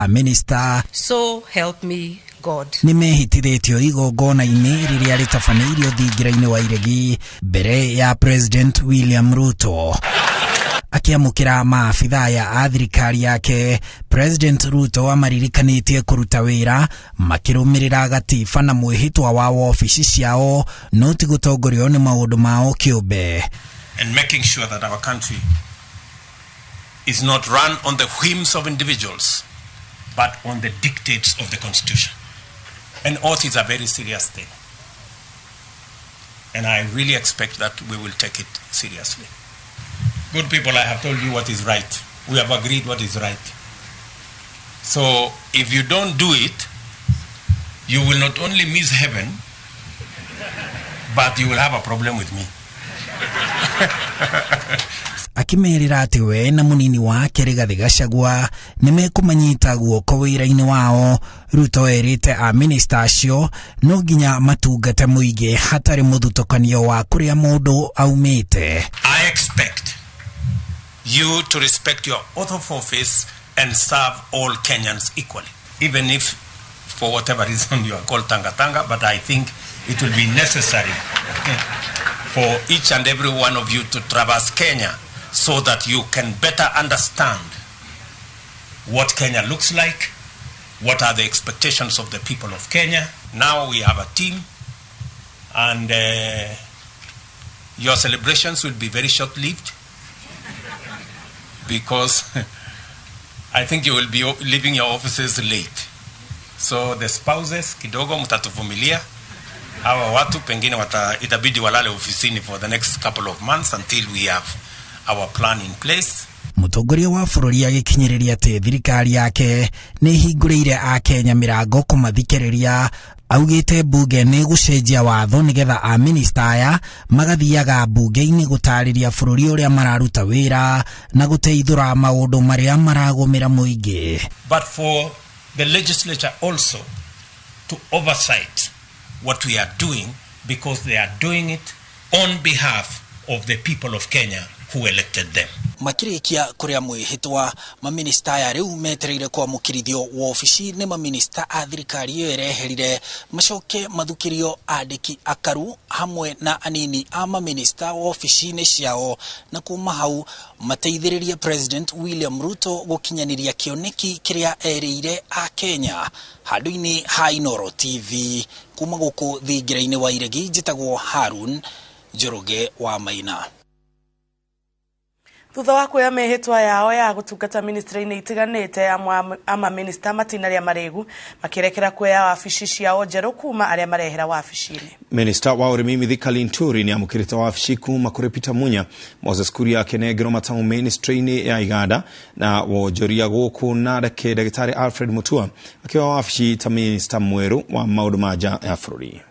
Aminista So help me God. Nĩ mehĩtithĩtio igongona-inĩ rĩrĩa rĩtabanĩirio thingira-inĩ wa Iregi mbere ya President William Ruto. Akĩamũkĩra maabitha aya a thirikari yake, President Ruto amaririkanĩtie kũruta wĩra makĩrũmĩrĩra gatiba na mwĩhĩtwa wa wobici ciao, no ti gũtongorio nĩ maũndũ mao kĩũmbe. And making sure that our country is not run on the whims of individuals, but on the dictates of the Constitution. An oath is a very serious thing. And I really expect that we will take it seriously. Good people, I have told you what is right. We have agreed what is right. So if you don't do it, you will not only miss heaven, but you will have a problem with me. Akĩmerĩra atĩ we na mũnini wake Rigathĩ Gachagua nĩ mekũmanyita guoko wĩra-inĩ wao. Ruto erĩte a acio no nginya matungate mũingĩ hatarĩ mũthutũkanio wa kũrĩa mũndũ aumĩte. I expect you to respect your oath of office and serve all Kenyans equally, even if for whatever reason you are called Tanga Tanga, but I think it will be necessary for each and every one of you to traverse Kenya so that you can better understand what Kenya looks like, what are the expectations of the people of Kenya. Now we have a team, and your celebrations will be very short-lived because I think you will be leaving your offices late. So the spouses kidogo mtatuvumilia. Hawa watu pengine itabidi walale ofisini for the next couple of months until we have our plan in place. Mũtongoria wa bũrũri agĩkinyĩrĩria atĩ thirikari yake nĩ ĩhingũrĩire akenya mĩrango kũmathikĩrĩria. Augĩte mbunge nĩ gũcenjia watho nĩgetha a aya magathiaga mbunge-inĩ gũtarĩria bũrũri ũrĩa mararuta wĩra na gũteithũra maũndũ marĩa maragũmĩra mũingĩ. But for the legislature also to oversight what we are doing, because they are doing it on behalf of the people of Kenya who elected them. Makĩrĩkia kũrĩa mwĩhĩtwa, maminista aya rĩu metereire kwamũkĩrithio wobici nĩ maminista a thirikari ĩyo ĩreherire, macoke mathukĩrio andĩki akaru hamwe na anini a maminista wobici-inĩ ciao, na kuma hau mateithĩrĩrie President William Ruto gũkinyanĩria kĩoneki kĩrĩa erĩire a Kenya. Handũ-inĩ ha Inooro TV kuma gũkũ thingira-inĩ wa Iregi, njĩtagwo Harun Njoroge wa Maina. Thutha wa kuoya mĩhĩtwa yao ya gũtungata ministry-inĩ itiganĩte, amwe a maminista matinarĩa marĩgu makĩrekera kuoya wabici ciao njerũ kuma arĩa marehera wabici-inĩ. Minista wa ũrĩmi Mithika Linturi nĩ amũkĩrĩte wabici kuma kũrĩ Peter Munya. Moses Kuria akĩnengerwo matamu ministry-inĩ ya Iganda, na wonjoria gũkũ Narok ndagĩtarĩ Alfred Mutua akĩoya wabici ta minista mwerũ wa maũndũ ma nja ya bũrũri.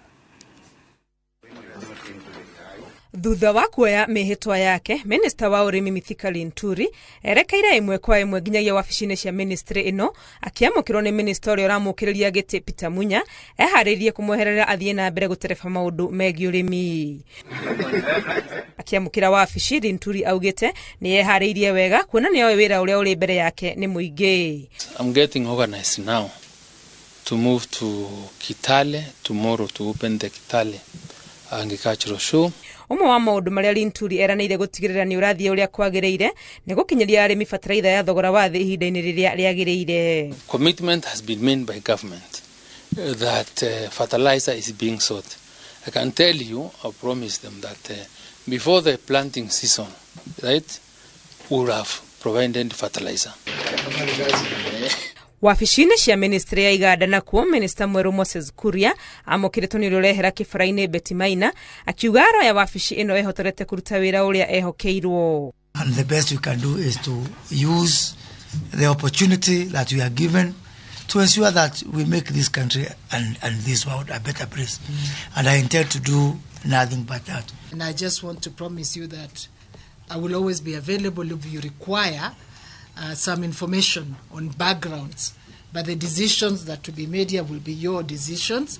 Thutha wa kuoya mĩhĩtwa yake, minista wa ũrĩmi Mithika Linturi erekeire ĩmwe kwa ĩmwe nginyagia wabici-inĩ cia ministry ĩno, akĩamũkĩrwo nĩ minista ũrĩa ũramũkĩrĩria gĩtĩ Peter Munya, eharĩirie kũmweherera athiĩ na mbere gũtereba maũndũ megiĩ ũrĩmi. Akĩamũkĩra wabici, Linturi augĩte nĩ eharĩirie wega kuona nĩ oĩ wĩra ũrĩa ũrĩ mbere yake nĩ mũingĩ. I'm getting organized now to move to Kitale tomorrow to open the Kitale Agricultural Show. Ũmwe wa maũndũ marĩa Linturi eranĩire gũtigĩrĩra nĩ ũrathiĩ ũrĩa kwagĩrĩire nĩ gũkinyĩria arĩmi bataraitha ya thogora wa thĩ ihinda-inĩ rĩrĩa rĩagĩrĩire. Commitment has been made by government that fertilizer is being sought. I can tell you, I promise them that before the planting season, right, we will have provided fertilizer. Wabici-inĩ cia ministry ya Iganda nakuo, minista mwerũ Moses Kuria amũkĩrĩtwo nĩ ũrĩa ũrehera kĩbara-inĩ Betty Maina, akiuga aroya wabici ĩno ehotorete kũruta wĩra ũrĩa ehokeirwo. And the best we can do is to use the opportunity that we are given to ensure that we make this country and this world a better place. And I intend to do nothing but that. And I just want to promise you that I will always be available if you require some information on backgrounds. But the decisions that to be made here will be your decisions.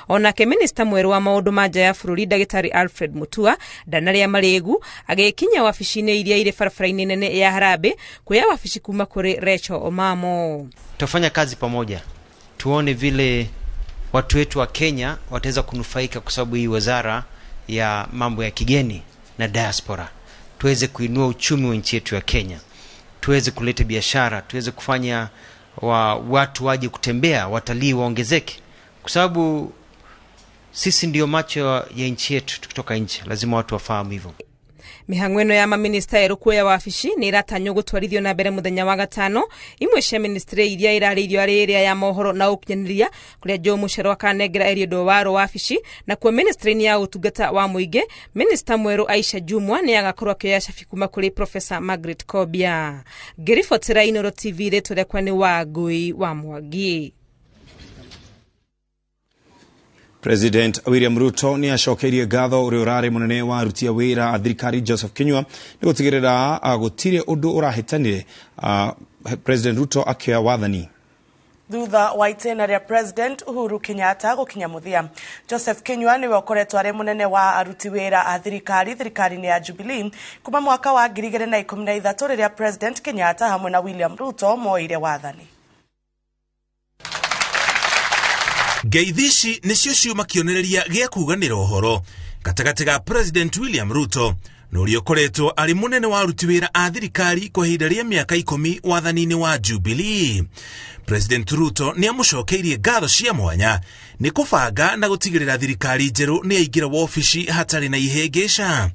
Onake minista mwerũ wa maũndũ ma nja ya bũrũri Ndagĩtarĩ Alfred Mutua ndanarĩa marĩgu agĩkinya wabici-inĩ iria irĩ barabara-inĩ nene ya Harambee kuoya wabici kuma kũrĩ Rachel Omamo. Tutafanya kazi pamoja, tuone vile watu wetu wa Kenya wataweza kunufaika, kwa sababu hii wizara ya mambo ya kigeni na diaspora, tuweze kuinua uchumi wa nchi yetu ya Kenya, tuweze kuleta biashara, tuweze kufanya watu waje kutembea, watalii waongezeke, kwa sababu sisi ndio macho ya nchi yetu. Tukitoka nje lazima watu wafahamu hivyo. Mĩhang'o ĩno ya maminista erũ kuoya wabici nĩ ĩratanywo gũtwarithio na mbere mũthenya wa gatano. Imwe cia ministry iria ĩrarĩirio arĩ ĩrĩa ya mohoro na ũkinyanĩria, kũrĩa Joe Mucheru akanengera Eliud Owalo wabici, nakuo ministry-inĩ ya ũtungata wa mũingĩ minista mwerũ Aisha Jumwa nĩ agakorwo akĩoya cabi kuma kũrĩ Professor Margaret Kobia. Ngĩribotera Inooro TV, rĩtwa rĩakwa nĩ Wangui wa Mwangi. President William Ruto nĩ acokeirie ngatho ũrĩa ũrarĩ mũnene wa aruti a wĩra a thirikari Joseph Kinyua nĩ gũtigĩrĩra gũtirĩ ũndũ ũrahĩtanire President Ruto akĩoya wathani. Thutha wa itĩna rĩa President Uhuru Kenyatta gũkinya mũthia, Joseph Kinyua nĩwe ũkoretwo arĩ mũnene wa aruti wĩra a thirikari thirikari-inĩ ya Jubilee kuma mwaka wa 2013 rĩrĩa President Kenyatta hamwe na William Ruto moire wathani. Ngeithi ici nĩcio ciuma kĩonereria gĩa kuganĩra ũhoro gatagatĩ ga President William Ruto na ũrĩa ũkoretwo arĩ mũnene wa aruti wĩra a thirikari kwa ihinda rĩa mĩaka 10 wathani-inĩ wa Jubilee. President Ruto nĩ amũcokeirie ngatho cia mwanya nĩ kũbanga na gũtigĩrĩra thirikari njerũ nĩ yaingĩra wobici hatarĩ na ihĩngĩca.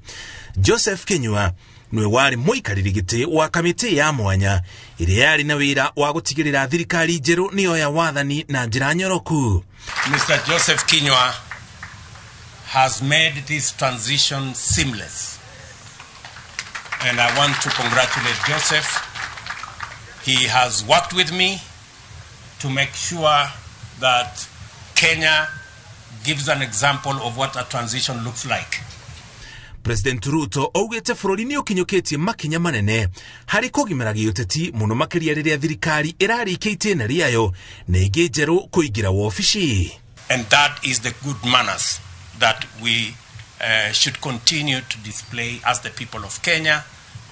Joseph Kinyua nĩwe warĩ mũikarĩri gĩtĩ wa kamĩtĩ ya mwanya ĩrĩa yarĩ na wĩra wa gũtigĩrĩra thirikari njerũ nĩyoya wathani na njĩra nyoroku. Mr. Joseph Kinyua has made this transition seamless. And I want to congratulate Joseph. He has worked with me to make sure that Kenya gives an example of what a transition looks like. President Ruto augĩte bũrũri nĩ ũkinyũkĩtie makinya manene harĩ kũgimara gĩũteti mũno makĩria rĩrĩa thirikari ĩrarĩkia itĩna rĩayo na ĩngĩ njerũ kũingĩra wobici. And that is the good manners that we should continue to display as the people of Kenya,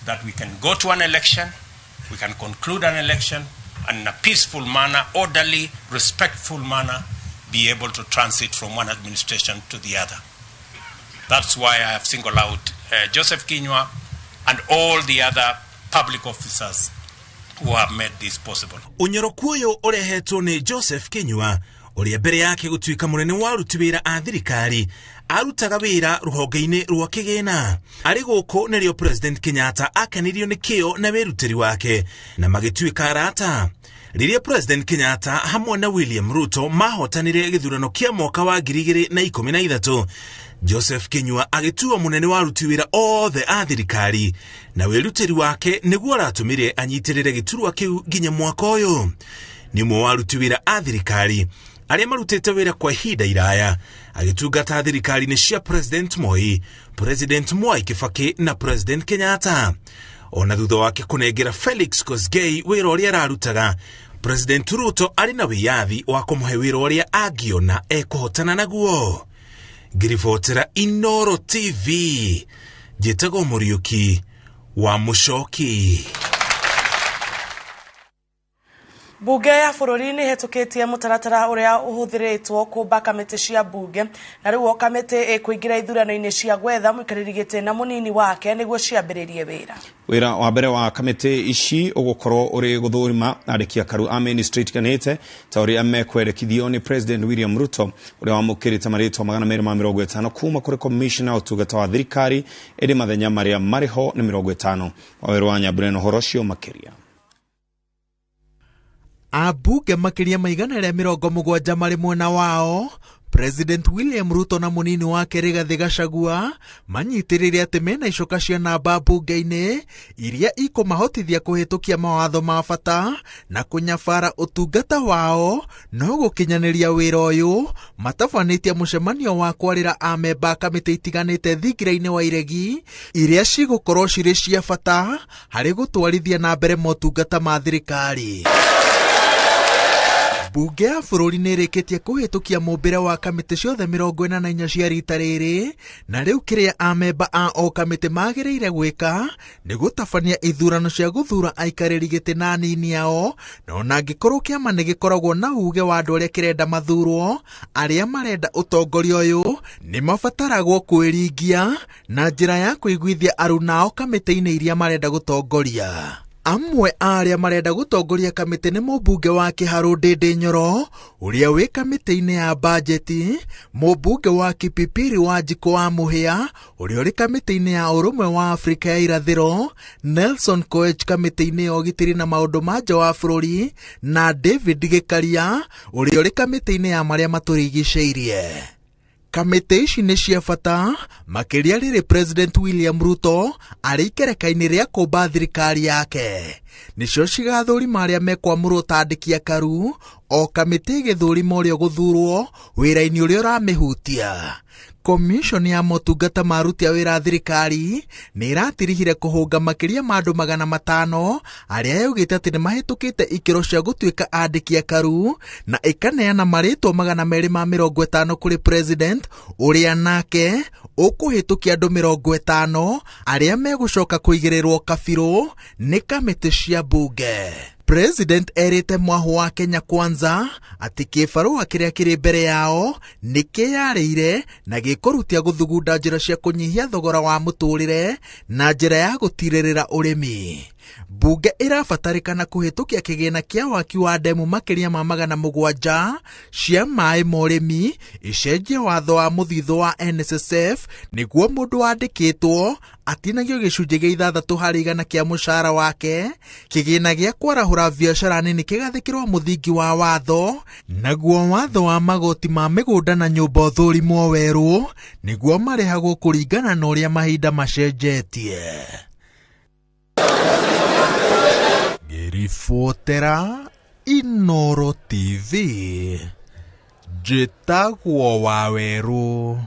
that we can go to an election, we can conclude an election, and in a peaceful manner, orderly, respectful manner, be able to transit from one administration to the other. That's why I have singled out Joseph Kinyua and all the other public officers who have made this possible. Ũnyoroku ũyũ ũrehetwo nĩ Joseph Kinyua ũrĩa mbere yake gũtuĩka mũnene wa aruti wĩra a thirikari arutaga wĩra rũhonge-inĩ rwa kĩgĩna. Arĩ gũkũ nĩrĩo President Kenyatta akenirio nĩ kĩo na wĩrutĩri wake na magĩtuĩka arata. Rĩrĩa President Kenyatta hamwe na William Ruto mahotanire gĩthurano kĩa mwaka wa 2013, Joseph Kinyua agĩtuo mũnene wa aruti wĩra othe a thirikari na wĩrutĩri wake nĩguo aratũmire anyitĩrĩre gĩturwa kĩu nginya mwaka ũyũ. Nĩ ũmwe wa aruti wĩra a thirikari arĩa marutĩte wĩra kwa ihinda iraya agĩtungata thirikari-inĩ cia President Moi, President Mwai Kibaki na President Kenyatta. Ona thutha wake kũnengera Felix Kosgei wĩra ũrĩa ararutaga, President Ruto arĩ na wĩyathi wa kũmũhe wĩra ũrĩa angĩona ekũhotana naguo. Ngĩribotera Inooro TV, njĩtagwo Mũriũki wa Mũcoki. Bunge ya bũrũri nĩ ĩhetũkĩtie mũtaratara ũrĩa ũhũthĩrĩtwo kũmba kamĩtĩ cia bunge, na rĩu o kamĩtĩ ĩkũingĩra ithurano-inĩ cia gwetha mũikarĩri gĩtĩ na mũnini wake nĩguo ciambĩrĩrie wĩra. Wĩra wa mbere wa kamĩtĩ ici ũgũkorwo ũrĩ gũthũrima andĩki akaru a ministry itiganĩte ta ũrĩa mekwendekithio nĩ President William Ruto ũrĩa wamũkĩrĩte marĩtwa 250 kuma kũrĩ commissioner ũtungata wa thirikari, ĩndĩ mathenya marĩa marĩ ho nĩ 50. Wawerũ wa Nyambura na ũhoro ũcio makĩria. Ambunge makĩria ma 170 marĩ mwena wao, President William Ruto na mũnini wake Rigathi Gachagua manyitĩrĩire atĩ mena icoka cia namba mbunge-inĩ iria ikũmahotithia kũhĩtũkia mawatho ma bata na kũnyabara ũtungata wao no gũkinyanĩria wĩra ũyũ matabanĩtie mũcemanio wa kwarĩra amemba kamĩtĩ itiganĩte thingira-inĩ wa iregi iria cigũkorwo cirĩ cia bata harĩ gũtwarithia na mbere motungata ma thirikari. Mbunge ya bũrũri nĩ ĩrĩkĩtie kũhĩtũkia mũmbĩre wa kamĩtĩ ciothe 44 cia rita rĩrĩ, na rĩu kĩrĩa amemba a o kamĩtĩ magĩrĩire gwĩka nĩ gũtabania ithurano cia gũthura aikarĩri gĩtĩ na anini ao, na ona angĩkorwo kĩama nĩ gĩkoragwo na uge wa andũ arĩa kĩrenda mathurwo, arĩa marenda ũtongoria ũyũ nĩ mabataragwo kwĩringia na njĩra ya kũiguithia arunao kamĩtĩ-inĩ iria marenda gũtongoria. Amwe a arĩa marenda gũtongoria kamĩtĩ nĩ mũmbunge wa Kĩharũ Ndĩndĩ Nyoro ũrĩa wĩ kamĩtĩ-inĩ ya bajeti, mũmbunge wa Kipipiri Wanjikũ wa Mũhĩa ũrĩa ũrĩ kamĩtĩ-inĩ ya Ũrũmwe wa Afrika ya Irathĩro, Nelson Koech kamĩtĩ-inĩ ya ũgitĩri na maũndũ ma nja wa bũrũri, na David Gĩkaria ũrĩa ũrĩ kamĩtĩ-inĩ ya marĩa matũrigicĩirie. Kamĩtĩ ici nĩ cia bata makĩria rĩrĩ President William Ruto arĩ ikereka-inĩ rĩa kũmba thirikari yake. Nĩcio cigathũrima arĩa mekwamũrwo ta andĩki akaru, o kamĩtĩ ĩgĩthũrima ũrĩa ũgũthurwo wĩra-inĩ ũrĩa ũramĩhutia. Commission ya motungata ma aruti a wĩra a thirikari nĩ ĩratirihire kũhũnga makĩria ma andũ 500 arĩa yaugĩte atĩ nĩ mahĩtũkĩte ikĩro cia gũtuĩka andĩki akaru, na ĩkaneana marĩtwa 250 kũrĩ president ũrĩa nake ũkũhĩtũkia andũ 50 arĩa megũcoka kũigĩrĩrwo kabirũ nĩ kamĩtĩ cia mbunge. President erĩte mwahu wa Kenya Kwanza atĩ kĩbarũa kĩrĩa kĩrĩ mbere yao nĩ kĩyarĩire na gĩkũrutia gũthugunda njĩra cia kũnyihia thogora wa mũtũrĩre na njĩra ya gũtirĩrĩra ũrĩmi. Mbunge ĩrabatarĩkana kũhĩtũkia kĩgĩna kĩa waki wa ndemu makĩria ma 700 cia maĩ ma ũrĩmi, ĩcenjie watho wa mũthithũ wa NSSF nĩguo mũndũ wandĩkĩtwo atinagio gĩcunjĩ gĩa 6 harĩ igana kĩa mũcara wake, kĩgĩna gĩa kwarahũra biacara nini kĩgathĩkĩrwo mũthingi wa watho, naguo watho wa magoti ma mĩgũnda na nyũmba ũthũrimwo werũ nĩguo marĩhagwo kũringana na ũrĩa mahinda macenjetie. Ngĩribotera Inoro TV, njĩtagwo Wawerũ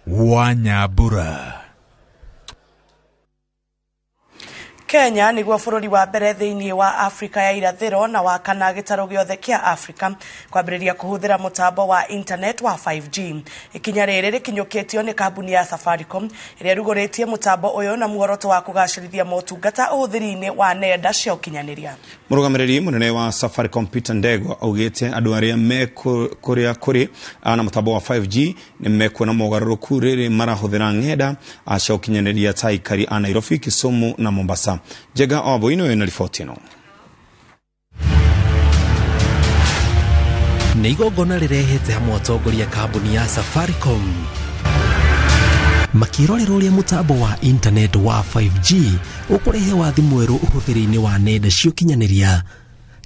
wa Nyambura. Kenya niguo bũrũri wa mbere thĩinĩ wa Afrika ya irathĩro na wa kana gĩtarũ gĩothe kĩa Afrika kwambĩrĩria kũhũthĩra mũtambo wa internet wa 5G. Ikinya rĩrĩ rĩkinyũkĩtio nĩ kambuni ya Safaricom ĩrĩa ĩrugũrĩtie mũtambo ũyũ na muoroto wa kũgacĩrithia motungata ũhũthĩri-inĩ wa nenda cia ũkinyanĩria. Mũrũgamĩrĩri mũnene wa Safaricom Peter Ndegwa augĩte andũ arĩa me kũrĩa kũrĩ na mũtambo wa 5G nĩ mekuona mogarũrũku rĩrĩ marahũthĩra ng'enda cia ũkinyanĩria ta aikari a Nairobi, Kisumu na Mombasa. Njega Wambui na riboti ĩno. Nĩ igongona rĩrehete hamwe atongoria kambuni ya Safaricom makĩrorera ũrĩa mũtambo wa internet wa 5G ũkũrehe wathi mwerũ ũhũthĩri-inĩ wa nenda cia ũkinyanĩria.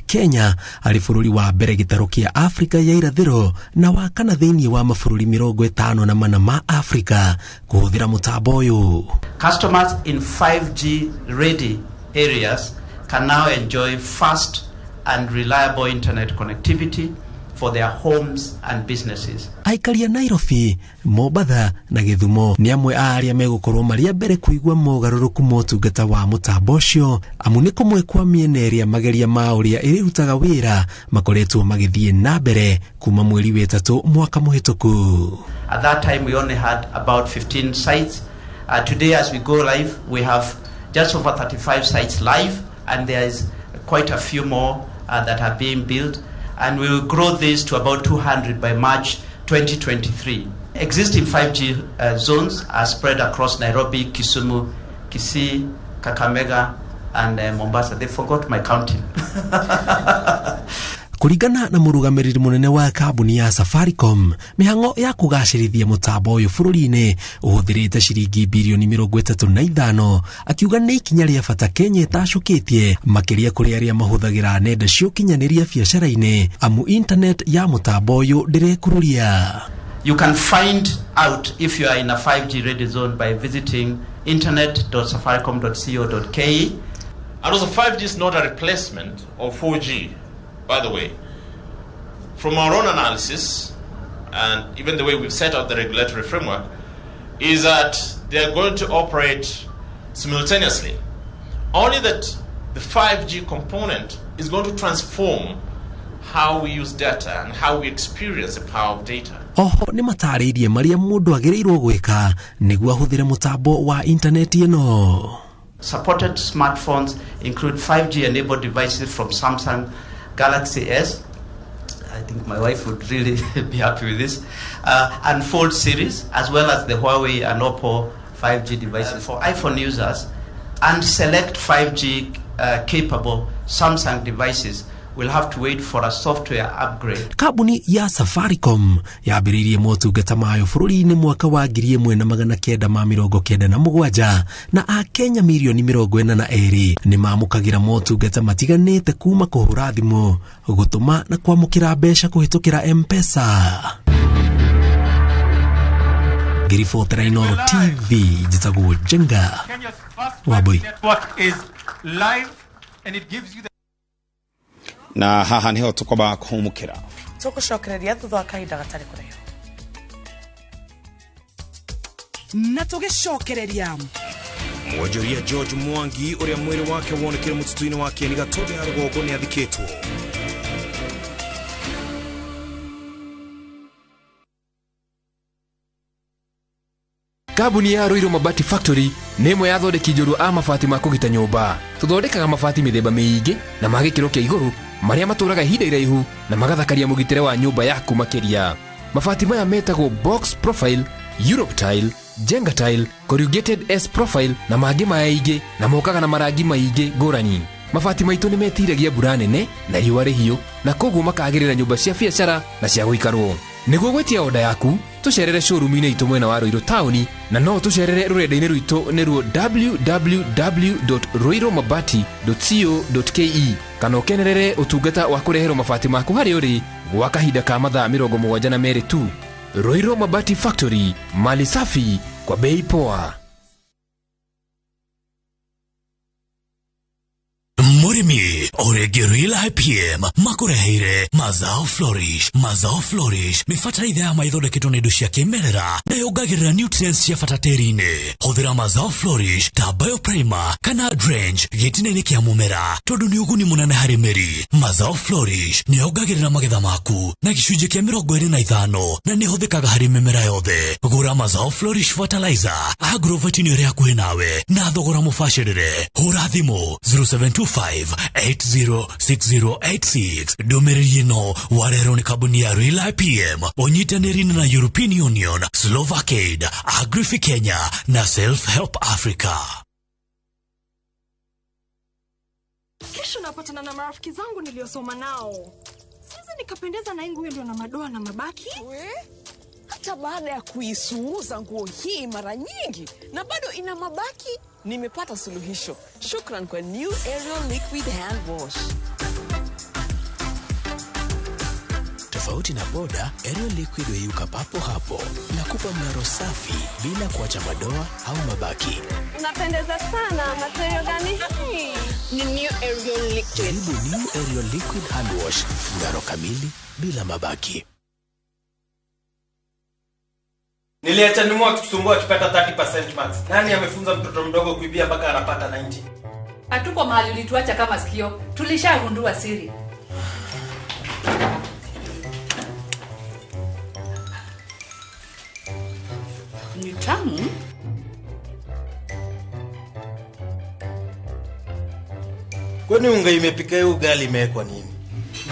Kenya arĩ bũrũri wa mbere gĩtarũ kĩa Afrika ya irathĩro na wa kana thĩinĩ wa mabũrũri 54 ma Afrika kũhũthĩra mũtambo ũyũ. Customers in 5G ready areas can now enjoy fast and reliable internet connectivity for their homes and businesses. Aikari a Nairobi, Mombatha na Gĩthumo nĩ amwe a arĩa megũkorwo marĩ a mbere kũigua mogarũrũku motungata wa mũtambo ũcio, amu nĩ kũmwe kwa mĩena ĩrĩa mageria ma ũrĩa ĩrĩrutaga wĩra makoretwo magĩthiĩ na mbere kuma mweri wa 3 mwaka mũhĩtũku. At that time we only had about 15 sites. Today as we go live we have just over 35 sites live, and there is quite a few more that are being built, and we will grow this to about 200 by March 2023. Existing 5G zones are spread across Nairobi, Kisumu, Kisii, Kakamega, and Mombasa. They forgot my county. Kũringana na mũrũgamĩrĩri mũnene wa kambuni ya Safaricom, mĩhang'o ya kũgacĩrithia mũtambo ũyũ bũrũri-inĩ ũhũthĩrĩte ciringi birioni 35, akiuga nĩ ikinya rĩa bata Kenya ĩtacũkĩtie makĩria kũrĩ arĩa mahũthagĩra nenda cia ũkinyanĩria biacara-inĩ, amu internet ya mũtambo ũyũ ndĩrekururia. You can find out if you are in a 5G ready zone by visiting internet.safaricom.co.ke. And also 5G is not a replacement of 4G. By the way, from our own analysis, and even the way we've set up the regulatory framework, is that they are going to operate simultaneously. Only that the 5G component is going to transform how we use data and how we experience the power of data. Oho nĩ matarĩirie marĩa mũndũ agĩrĩirwo gwĩka nĩguo ahũthĩre mũtambo wa intaneti ĩno. Supported smartphones include 5G enabled devices from Samsung Galaxy S. I think my wife would really be happy with this. And Fold series, as well as the Huawei and Oppo 5G devices for iPhone users, and select 5G capable Samsung devices will have to wait for a software upgrade. Kambuni ya Safaricom yambĩrĩirie motungata mayo bũrũri-inĩ mwaka wa 1997 na akenya mirioni 42 nĩ mamũkagĩra motungata matiganĩte kuma kũhũra thimũ, gũtũma na kwamũkĩra mbeca kũhĩtũkĩra M-Pesa. Ngĩribotera Inooro TV, njĩtagwo Njenga Wambui. Na haha niho tukwamba kuhumukira tugucokereria thutha wa kahinda gatari kuraihu na tugicokereria. Mwonjoria George Mwangi uria mwiri wake wonekire mututu-ini wa Kieni Gatũndũ ya rũgongo ni athikĩtwo. Kambuni ya Ruiru Mabati Factory nĩ ĩmwe ya athondeki njorua a mabati ma kũgita nyũmba. Tũthondekaga mabati mĩthemba mĩingĩ na ma gĩkĩro kĩa igũrũ marĩa matũraga ihinda iraihu na magathakaria mũgitĩre wa nyũmba yaku makĩria. Mabati maya metagwo box profile, Europe tile, Jenga tile, corrugated S profile na mangĩ maingĩ na mokaga na marangi maingĩ ngũrani. Mabati maitũ nĩ metiragia mbura nene na riũa rĩhiũ na koguo makagĩrĩra nyũmba cia biacara na cia gũikarwo. Nĩguo gwĩtia oda yaku tũcerere showroom-inĩ itũ mwena wa Ruiru taũni na no tũcerere rũrenda-inĩ rwitũ nĩruo www.ruirumabati.co.ke kana ũkenerere ũtungata wa kũreherwo mabati maku harĩa ũrĩ gwa kahinda ka mathaa 72 tu. Ruiru Mabati Factory, mali safi kwa bei poa. Murimi orege Real IPM makureheire Mazao Flourish. Mazao Flourish ni fertilizer ya maithondeketwo na indo cia kĩmerera na yongagĩrĩra nutrients cia bata tĩri-inĩ. Hũthĩra Mazao Flourish ta bioprimer kana drench gĩtina-inĩ kĩa mũmera tondũ nĩ ũguni mũnene harĩ mĩri. Mazao Flourish nĩ yongagĩrĩra magetha maku na gĩcunjĩ kĩa 25 na nĩ ĩhũthĩkaga harĩ mĩmera yothe. Gũra Mazao Flourish fertilizer agrovet-inĩ ĩrĩa hakuhĩ nawe na thogora mũbacĩrĩre. Hũra thimũ 0725 806086. Ndũmĩrĩri ĩno warehwo nĩ kambuni ya Real IPM ũnyitanĩri na European Union, Slovakiaid, Agrifi Kenya na Self Help Africa. Kesho napatana na marafiki zangu niliosoma nao. Siwezi nikapendeza na nguo ndio na madoa na mabaki. We? Hata baada ya kuisuuza nguo hii mara nyingi na bado ina mabaki, nimepata suluhisho. Shukran kwa New Ariel Liquid Hand Wash. Tofauti na boda, Ariel Liquid huyuka papo hapo na kupa mng'aro safi bila kuacha madoa au mabaki. Unapendeza sana, material gani hii? Ni New Ariel Liquid. Jaribu New Ariel Liquid Hand Wash, mng'aro kamili bila mabaki. Niliacha nimu akitusumbua akipata 30% max. Nani amefunza mtoto mdogo kuibia mpaka anapata 90? Hatuko mahali ulituacha kama sikio. Tulishagundua siri. Ni tamu. Kwani unga imepika hiyo ugali imewekwa nini?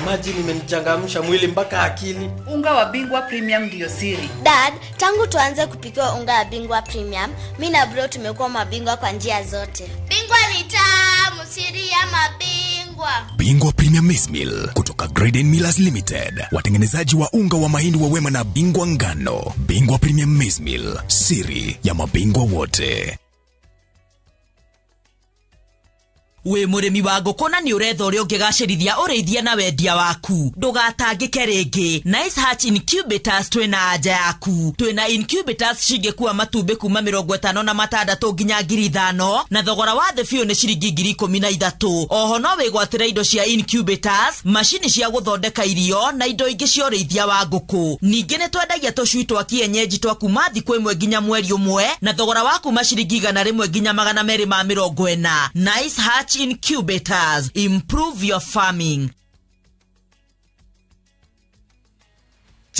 Imagine imenichangamsha mwili mpaka akili. Unga wa Bingwa Premium ndio siri. Dad, tangu tuanze kupikiwa unga wa Bingwa Premium, mimi na bro tumekuwa mabingwa kwa njia zote. Bingwa ni tamu, siri ya mabingwa. Bingwa Premium Maize Meal kutoka Graden Millers Limited, watengenezaji wa unga wa mahindi wa Wema na Bingwa Ngano. Bingwa Premium Maize Meal, siri ya mabingwa wote. Wĩ mũrĩmi wa ngũkũ na nĩ ũretha ũrĩa ũngĩgacĩrithia ũrĩithia na wendia waku, ndũgatangĩke rĩngĩ. Nice Hatch Incubators twĩna anja yaku. Twĩna incubators cingĩkua matumbĩ kuma 56 nginya 5,000 na thogora wa thĩ biũ nĩ ciringi 13,000. Oho no wĩgwatĩre indo cia incubators, macini cia gũthondeka irio na indo ingĩ cia ũrĩithia wa ngũkũ. Ningĩ nĩ twendagia tũcui twa kienyeji twa kuma thikũ ĩmwe nginya mweri ũmwe na thogora wa kuma ciringi 100 nginya 240. Nice Hatch Incubators, improve your farming.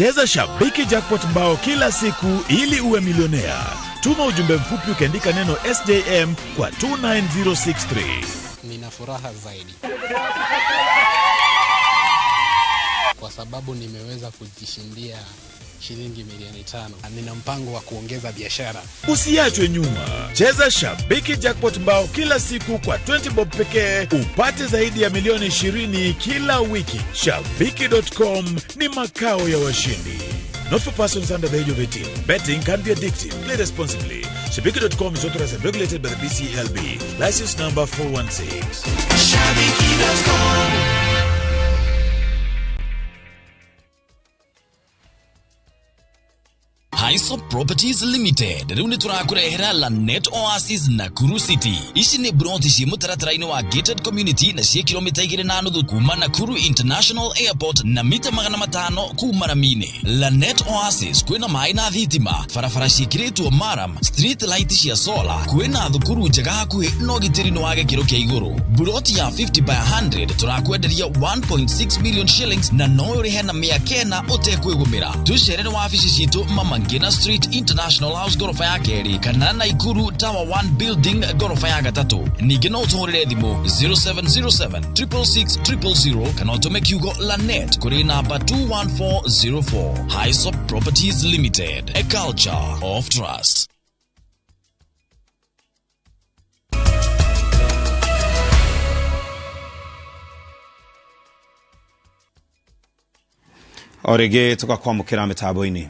Cheza Shabiki Jackpot mbao kila siku ili uwe milionea. Tuma ujumbe mfupi ukiandika neno SJM kwa 29063. Nina furaha zaidi kwa sababu nimeweza kujishindia shilingi milioni 5. Nina mpango wa kuongeza biashara. Usiachwe nyuma. Cheza Shabiki Jackpot mbao kila siku kwa 20 bob pekee upate zaidi ya milioni 20 kila wiki. Shabiki.com ni makao ya washindi. Not for persons under the age of 18. Betting can be addictive. Play responsibly. Shabiki.com is authorized and regulated by the BCLB. License number 416. Shabiki.com. Hisop Properties Limited riu niturakurehera Lanet Oasis Nakuru City. Ici ni broti ci mutaratara-ini wa gated community na ci kilomita 2.5 kuma Nakuru International Airport na mita 500 kuma ramini. Lanet Oasis kwina maĩ na thitima, barabara ciĩkĩrĩtwo maram, street light cia solar, kwina thukuru njega hakuhĩ na ũgitĩri nĩ wa gĩkĩro kĩa igũrũ. Broti ya 50 by 100 tũrakwenderia 1.6 million shillings na no ũrĩhe na 900 ũtekwĩgũmĩra. Tũcerere wabici citũ Mama Ngina Street International House gorofa ya kerĩ kana Naikuru Tower 1 Building gorofa ya gatatũ. Ningĩ no ũtũhũrĩre thimũ 0707 666 000 kana ũtũme kiugo Lanet kũrĩ namba 21404. Hisop Properties Limited, a culture of trust. O rĩngĩ tũgakwamũkĩra mĩtambo-inĩ.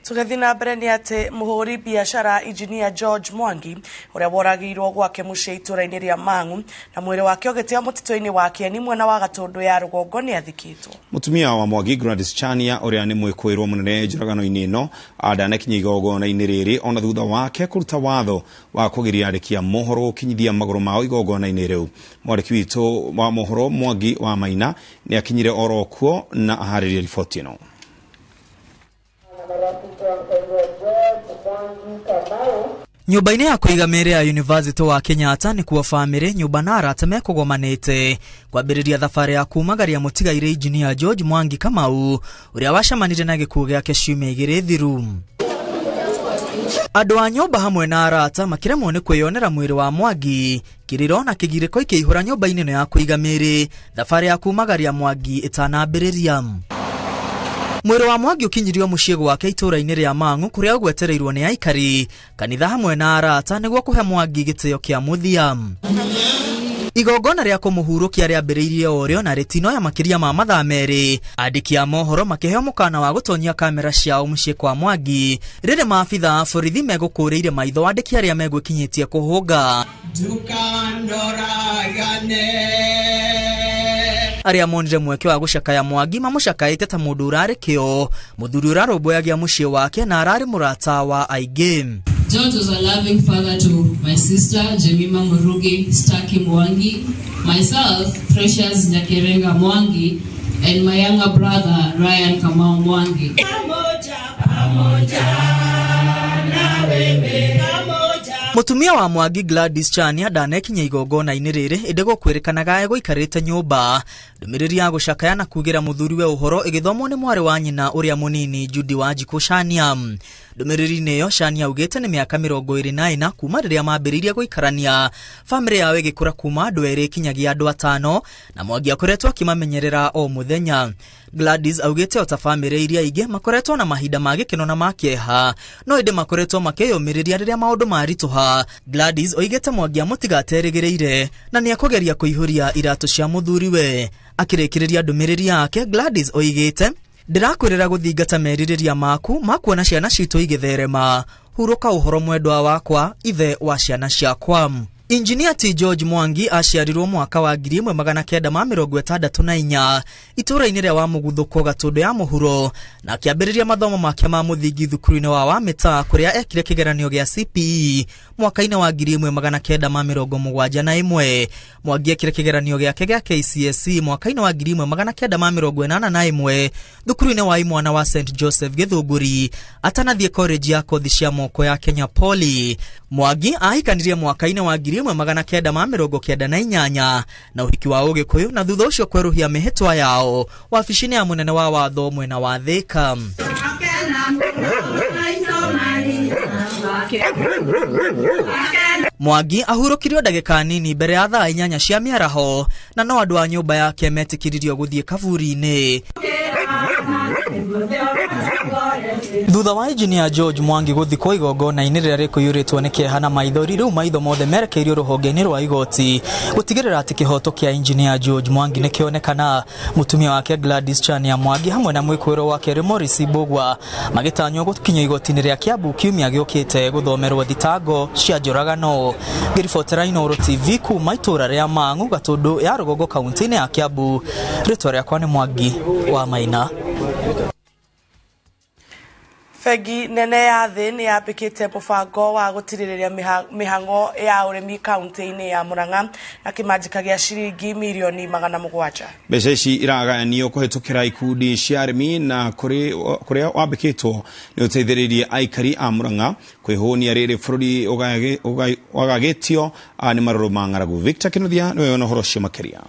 Tũgĩthiĩ na mbere nĩ atĩ mũhũri biacara Engineer George Mwangi ũrĩa woragĩirwo gwake mũciĩ itũũra-inĩ rĩa Mang'u na mwĩrĩ wake ũgĩteo mũtitũ-inĩ wa Kieni mwena wa Gatũndũ ya rũgongo nĩ athikĩtwo. Mũtumia wa Mwangi Gladys Chania ũrĩa nĩ mwĩkũĩrwo mũnene njũragano-inĩ ĩno ndanakinya igongona-inĩ rĩrĩ ona thutha wake kũruta watho wa kũgiria andĩki a mohoro gũkinyithia magũrũ mao igongona-inĩ rĩu. Mwandĩki witũ wa mohoro Mwangi wa Maina nĩ akinyire oro kuo na aharĩria riboti ĩno. Nyũmba-inĩ ya kũiga mĩĩrĩ ya University wa Kenyatta nĩkuo bamĩrĩ, nyũmba na arata mekũgomanĩte kwambĩrĩria thabarĩ ya kumagaria mũtigairĩ Engineer George Mwangi Kamau ũrĩa wacemanire na gĩkuũ gĩake ciumia 2 thiru. Andũ a nyũmba hamwe na arata makĩremwo nĩ kwĩyonera mwĩrĩ wa Mwangi, kĩrĩro na kĩgirĩko ikĩihũra nyũmba-inĩ ĩno ya kũiga mĩĩrĩ thabarĩ ya kumagaria Mwangi ĩtanambĩrĩria. Mwĩrĩ wa Mwangi ũkinyirio mũciĩ gwake itũũra-inĩ rĩa Mang'u kũrĩa ũgwetereirwo nĩ aikari, kanitha hamwe na arata nĩguo kũhe Mwangi gĩtĩo kĩa mũthia. Igongona rĩa kũmũhurũkia rĩambĩrĩirie o rĩo na rĩtinoya makĩria ma mathaa 2. Andĩki a mohoro makĩheo mũkana wa gũtonyia kamera ciao mũciĩ kwa Mwangi rĩrĩ maabitha a borithi megũkũrĩire maitho andĩki arĩa megwĩkinyĩtie kũhũnga. Arĩa monire mweke wa gũcakaya Mwangi mamũcakaĩte ta mũndũ ũrarĩ kĩo, mũthuri ũrarũmbũyagia mũciĩ wake na ararĩ mũrata wa aingĩ. George was a loving father to my sister Jemima Murugi Staki Mwangi, myself Precious Nyakerenga Mwangi, and my younger brother Ryan Kamau Mwangi. Mũtumia wa Mwangi Gladys Chania ndanekinya igongona-inĩ rĩrĩ ĩndĩ gũkwĩrĩkanaga egũikarĩte nyũmba. Ndũmĩrĩri ya gũcakaya na kugĩra mũthuriwe ũhoro ĩgĩthomwo nĩ mwarĩ wa nyina ũrĩa mũnini Judy Wanjikũ Shania. Ndũmĩrĩri-inĩ ĩyo Shania augĩte nĩ mĩaka 24 kuma rĩrĩa mambĩrĩirie gũikarania, bamĩrĩ yao ĩgĩkũra kuma andũ 2 kinyagia andũ 5 na Mwangi akoretwo akĩmamenyerera o mũthenya. Gladys augĩte ota bamĩrĩ iria ingĩ makoretwo na mahinda ma gĩkeno na ma kĩeha, no ĩndĩ makoretwo makĩyũmĩrĩria rĩrĩa maũndũ maritũha. Gladys oigĩte Mwangi amũtigaterĩgĩrĩire na nĩekũgeria kũihũria iratũ cia mũthuriwe. Akĩrĩkĩrĩria ndũmĩrĩri yake, Gladys oigĩte, ndĩrakwĩrĩra gũthingata merirĩria maku ma kuona ciana citũ igĩtherema, hurũka ũhoro mwendwa wakwa, ithe wa ciana ciakwa. Engineer T George Mwangi aciarirwo mwaka wa 1964 itũũra-inĩ rĩa Wamũguthũko Gatũndũ ya mũhuro na akĩambĩrĩria mathomo make ma mũthingi thukuru-inĩ wa Wamĩta kũrĩa ekire kĩgeranio gĩa CPE mwaka-inĩ wa 1971. Mwangi ekire kĩgeranio gĩake gĩa KCSE mwaka-inĩ wa 1981 thukuru-inĩ wa imwana wa St Joseph Gĩthũngũri atanathiĩ college ya kothi cia moko ya Kenya Poly. Mwangi ahikanirie mwaka-inĩ wa 1998 na ũhiki wa Ũgĩkũyũ na thutha ũcio kwerũhia mĩhĩtwa yao wabici-inĩ ya mũnene wa watho mwena wa Thika. Mwangi ahurũkirio ndagĩka nini mbere ya thaa 8 cia mĩaraho na no andũ a nyũmba yake metĩkĩririo gũthiĩ kaburi-inĩ. Thutha wa Engineer George Mwangi gũthikwo igongona-inĩ rĩrĩa rĩkũiyũrĩtwo nĩ kĩeha na maithori, rĩu maitho mothe merekeirio rũhonge-inĩ rwa igoti gũtigĩrĩra atĩ kĩhoto kĩa Engineer George Mwangi nĩ kĩonekana. Mũtumia wake Gladys Chania Mwangi hamwe na mwĩkũĩrwo wake Morris Mbugua magĩtanywo gũkinya igoti-inĩ rĩa Kiambu kiumia gĩũkĩte gũthomerwo thitango cia njũragano. Ngĩribotera Inooro TV kuma itũra rĩa Mang'u, Gatũndũ ya Rũgongo, kaunti-inĩ ya Kiambu. Rĩtwa rĩakwa nĩ Mwangi wa Maina. Bengi nene ya thĩ nĩ yambĩkĩte mũbango wa gũtirĩrĩria mĩhang'o ya ũrĩmi kaunti-inĩ ya Murang'a na kĩmanjĩka gĩa ciringi mirioni 700. Mbeca ici iragayanio kũhĩtũkĩra ikundi cia arĩmi na kũrĩa wambĩkĩtwo nĩ ũteithĩrĩirie aikari a Murang'a kwĩhũnia rĩrĩ bũrũri wagagĩtio nĩ marũrũ ma ng'aragu. Victor Kinuthia nĩwe wĩna ũhoro ũcio makĩria.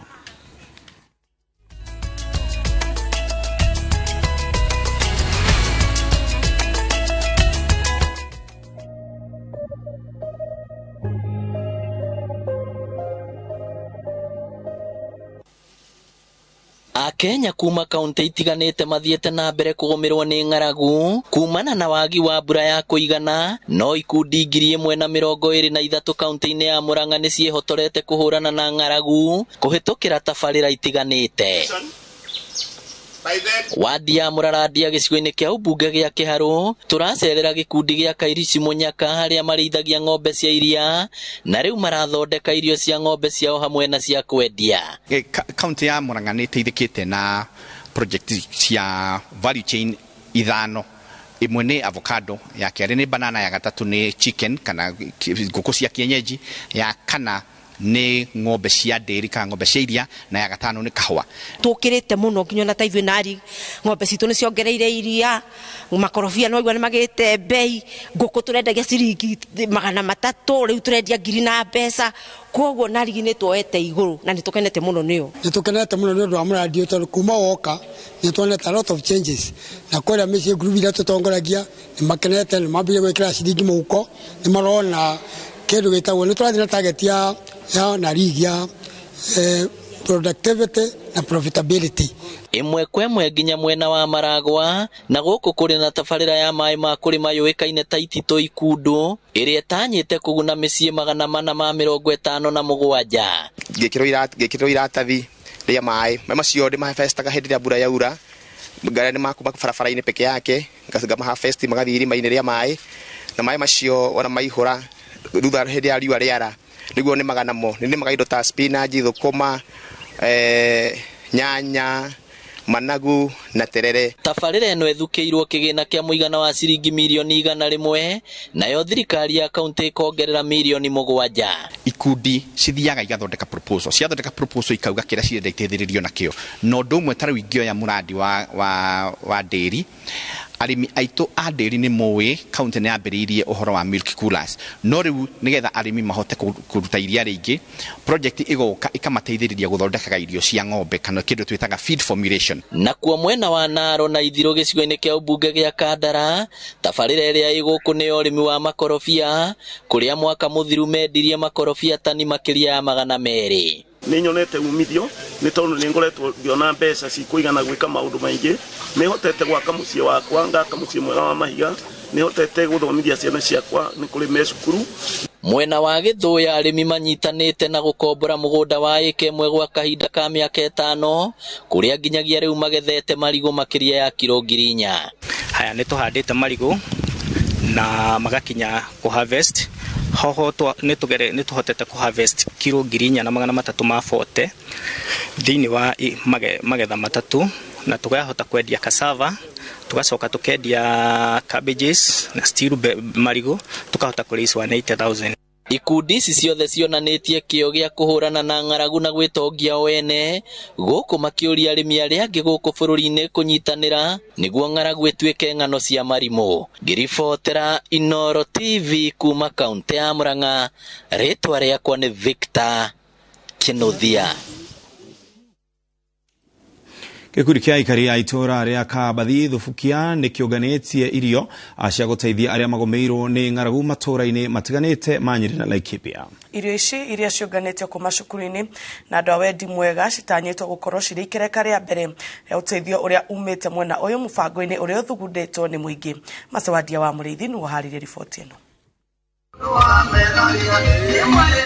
Akenya kuma kaunti itiganĩte mathiĩte na mbere kũgũmĩrwo nĩ ng'aragu kumana na wagi wa mbura ya kũigana, no ikundi 1023 kaunti-inĩ ya Murang'a nĩ ciĩhotorete kũhũrana na ng'aragu kũhĩtũkĩra tabarĩra itiganĩte. Wadi ya Mũrarandia gĩcigo-inĩ kĩa ũmbunge gĩa Kĩharũ tũracerera gĩkundi gĩa Kairici Mũnyaka harĩa marĩithagia ng'ombe cia iria na rĩu marathondeka irio cia ng'ombe ciao hamwe na cia kwendia. Kaunti ya Murang'a nĩ ĩteithĩkĩte na project cia value chain 5. Ĩmwe nĩ avocado, ya kerĩ nĩ banana, ya gatatũ nĩ chicken kana ngũkũ cia kienyeji, ya kana nĩ ng'ombe cia ndĩri kana ng'ombe cia iria, na ya gatano nĩ kahũa. Tũkĩrĩte mũno nginya ona ta ithuĩ nari ng'ombe citũ nĩ ciongereire iria, makorobia no igua nĩ magĩte bei, ngũkũ tũrendagia ciringi 300 rĩu tũrendia 1000 na mbeca, koguo narigi nĩ tuoete igũrũ na nĩ tũkenete mũno nĩyo. Nĩ tũkenete mũno nĩ ũndũ wa mũradi ũyũ tondũ kuma woka nĩ tuonete a lot of changes, na kũrĩa mĩciĩ group iria tũtongoragia nĩ makenete, nĩ mambĩrĩria gwĩkĩra ciringi mũhuko, nĩ marona kĩndũ gĩtagwo nĩ tũrathiĩ na target ya narigi ya productivity na profitability. Ĩmwe kwa ĩmwe nginya mwena wa Maragwa na gũkũ kũrĩ na tabarĩra ya maĩ ma kũrĩma yũĩkaine ta Ititũ Ikundu ĩrĩa ĩtanyĩte kũguna mĩciĩ 457. Ngĩkĩrwo iratathi rĩa maĩ, maĩ macio ndĩmahabestaga hĩndĩ ĩrĩa mbura yaura, ngarĩa nĩ makuma barabara-inĩ peke yake, ngamahabesti magathiĩ irima-inĩ rĩa maĩ, na maĩ macio ona maihũra thutha hĩndĩ ya riũa rĩara nĩguo nĩmaga namo, nĩnĩmaga indo ta spinach, thũkũma, nyanya, managu na terere. Tabarĩra ĩno ĩthukĩirwo kĩgĩna kĩa mũigana wa ciringi mirioni 100 nayo thirikari ya kaunti ĩkongerera mirioni 7. Ikundi cithiaga igathondeka proposal, ciathondeka proposal ikauga kĩrĩa cirenda iteithĩrĩrio nakĩo, na ũndũ ũmwe ta rĩu ingĩoya mũrandi wa ndĩri, arĩmi aitũ a ndĩri nĩ moĩ kaunti nĩ yambĩrĩirie ũhoro wa milk coolers, no rĩu nĩgetha arĩmi mahote kũruta iria rĩingĩ, project ĩgoka ĩkamateithĩrĩria gũthondekaga irio cia ng'ombe kana kĩndũ twĩtaga feed formulation. Nakuo mwena wa Naro na Ithirũ gĩcigo-inĩ kĩa ũmbunge gĩa Kandara, tabarĩra ĩrĩa ĩ gũkũ nĩ ya ũrĩmi wa makorobia kũrĩa mwaka mũthiru mendirie makorobia tani makĩria ya 200. Nĩ nyonete umithio nĩ tondũ nĩ ngoretwo ngĩona mbeca cikũigana gwĩka maũndũ maingĩ, nĩ hotete gwaka mũciĩ wakwa, ngaka mũciĩ mwega wa mahiga, nĩ hotete gũthomithia ciana ciakwa nĩ kũrĩ me cukuru. Mwena wa Gĩthũya arĩmi manyitanĩte na gũkombora mũgũnda wa ĩka ĩmwe gwa kahinda ka mĩaka 5 kũrĩa nginyagia rĩu magethete marigũ makĩria ya kiro 4,000. Haya nĩ tũhandĩte marigũ na magakinya kũ harvest hoho nĩ tũhotete kũ harvest kiro 4,340 thĩinĩ wa magetha 3 na tũkahota kwendia cassava, tugacoka tukendia cabbages na still marigũ tukahota kũ raise 180,000. Ikundi ici ciothe cionanĩtie kĩo gĩa kũhũrana na ng'aragu na gwĩtongia o ene, gũkũ makĩũria arĩmi arĩa angĩ gũkũ bũrũri-inĩ kũnyitanĩra nĩguo ng'aragu ĩtuĩke ng'ano cia marimũ. Ngĩribotera Inooro TV kuma kaũntĩ ya Murang'a, rĩtwa rĩakwa nĩ Victor Kinuthia. Gĩkundi kĩa aikari a itũũra rĩa Kabathi Thubukia nĩ kĩũnganĩtie irio cia gũteithia arĩa magũmĩirwo nĩ ng'aragu matũũra-inĩ matiganĩte ma Nyĩrĩ na Laikipia. Irio ici iria ciũnganĩtio kuma cukuru-inĩ na andũ a wendi mwega citanyĩtwo gũkorwo cirĩ ikereka rĩa mbere rĩa ũteithio ũrĩa umĩte mwena ũyũ mũbango-inĩ ũrĩa ũthugundĩtwo nĩ mũingĩ. Macewandia wa Mũrĩithi nĩwe ũharĩirie riboti ĩno.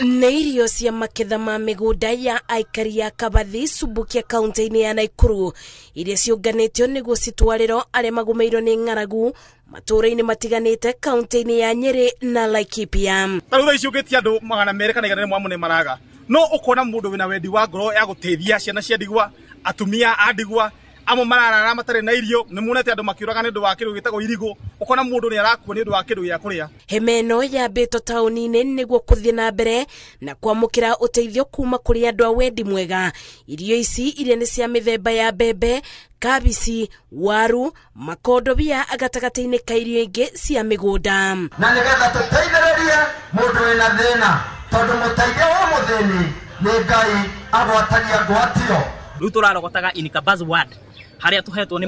Nĩ irio cia maketha ma mĩgũnda ya aikari ya Kabathi Subukia kaunti-inĩ ya Nakuru iria ciũnganĩtio nĩguo citwarĩrwo arĩa magũmĩirwo nĩ ng'aragu matũũra-inĩ matiganĩte kaunti-inĩ ya Nyĩrĩ na Laikipia. Ta rĩu thaa ici ũngĩtia andũ 200 kana 100 amwe nĩ maraga, no ũkona mũndũ wĩna wendi wa ngoro ya gũteithia ciana cia ndigwa, atumia a ndigwa, amwe mararara matarĩ na irio. Nĩ muonete andũ makĩũraga nĩ ũndũ wa kĩndũ gĩtagwo irigũ, ũkona mũndũ nĩ arakua nĩ ũndũ wa kĩndũ gĩa kũrĩa. Hema ĩno yambĩtwo taũni-inĩ nĩguo kũthiĩ na mbere na kwamũkĩra ũteithio kuma kũrĩ andũ a wendi mwega. Irio ici iria nĩ cia mĩthemba ya mbembe, kabici, waru, makondobia gatagatĩ-inĩ ka irio ingĩ cia mĩgũnda. Na nĩgetha tũteithĩrĩrie mũndũ wĩna thĩna, tondũ mũteithia wa mũthĩni nĩ Ngai agwatagia ngwatio. Rĩu tũrarogotaga in Kabazi ward harĩa tũhetwo nĩ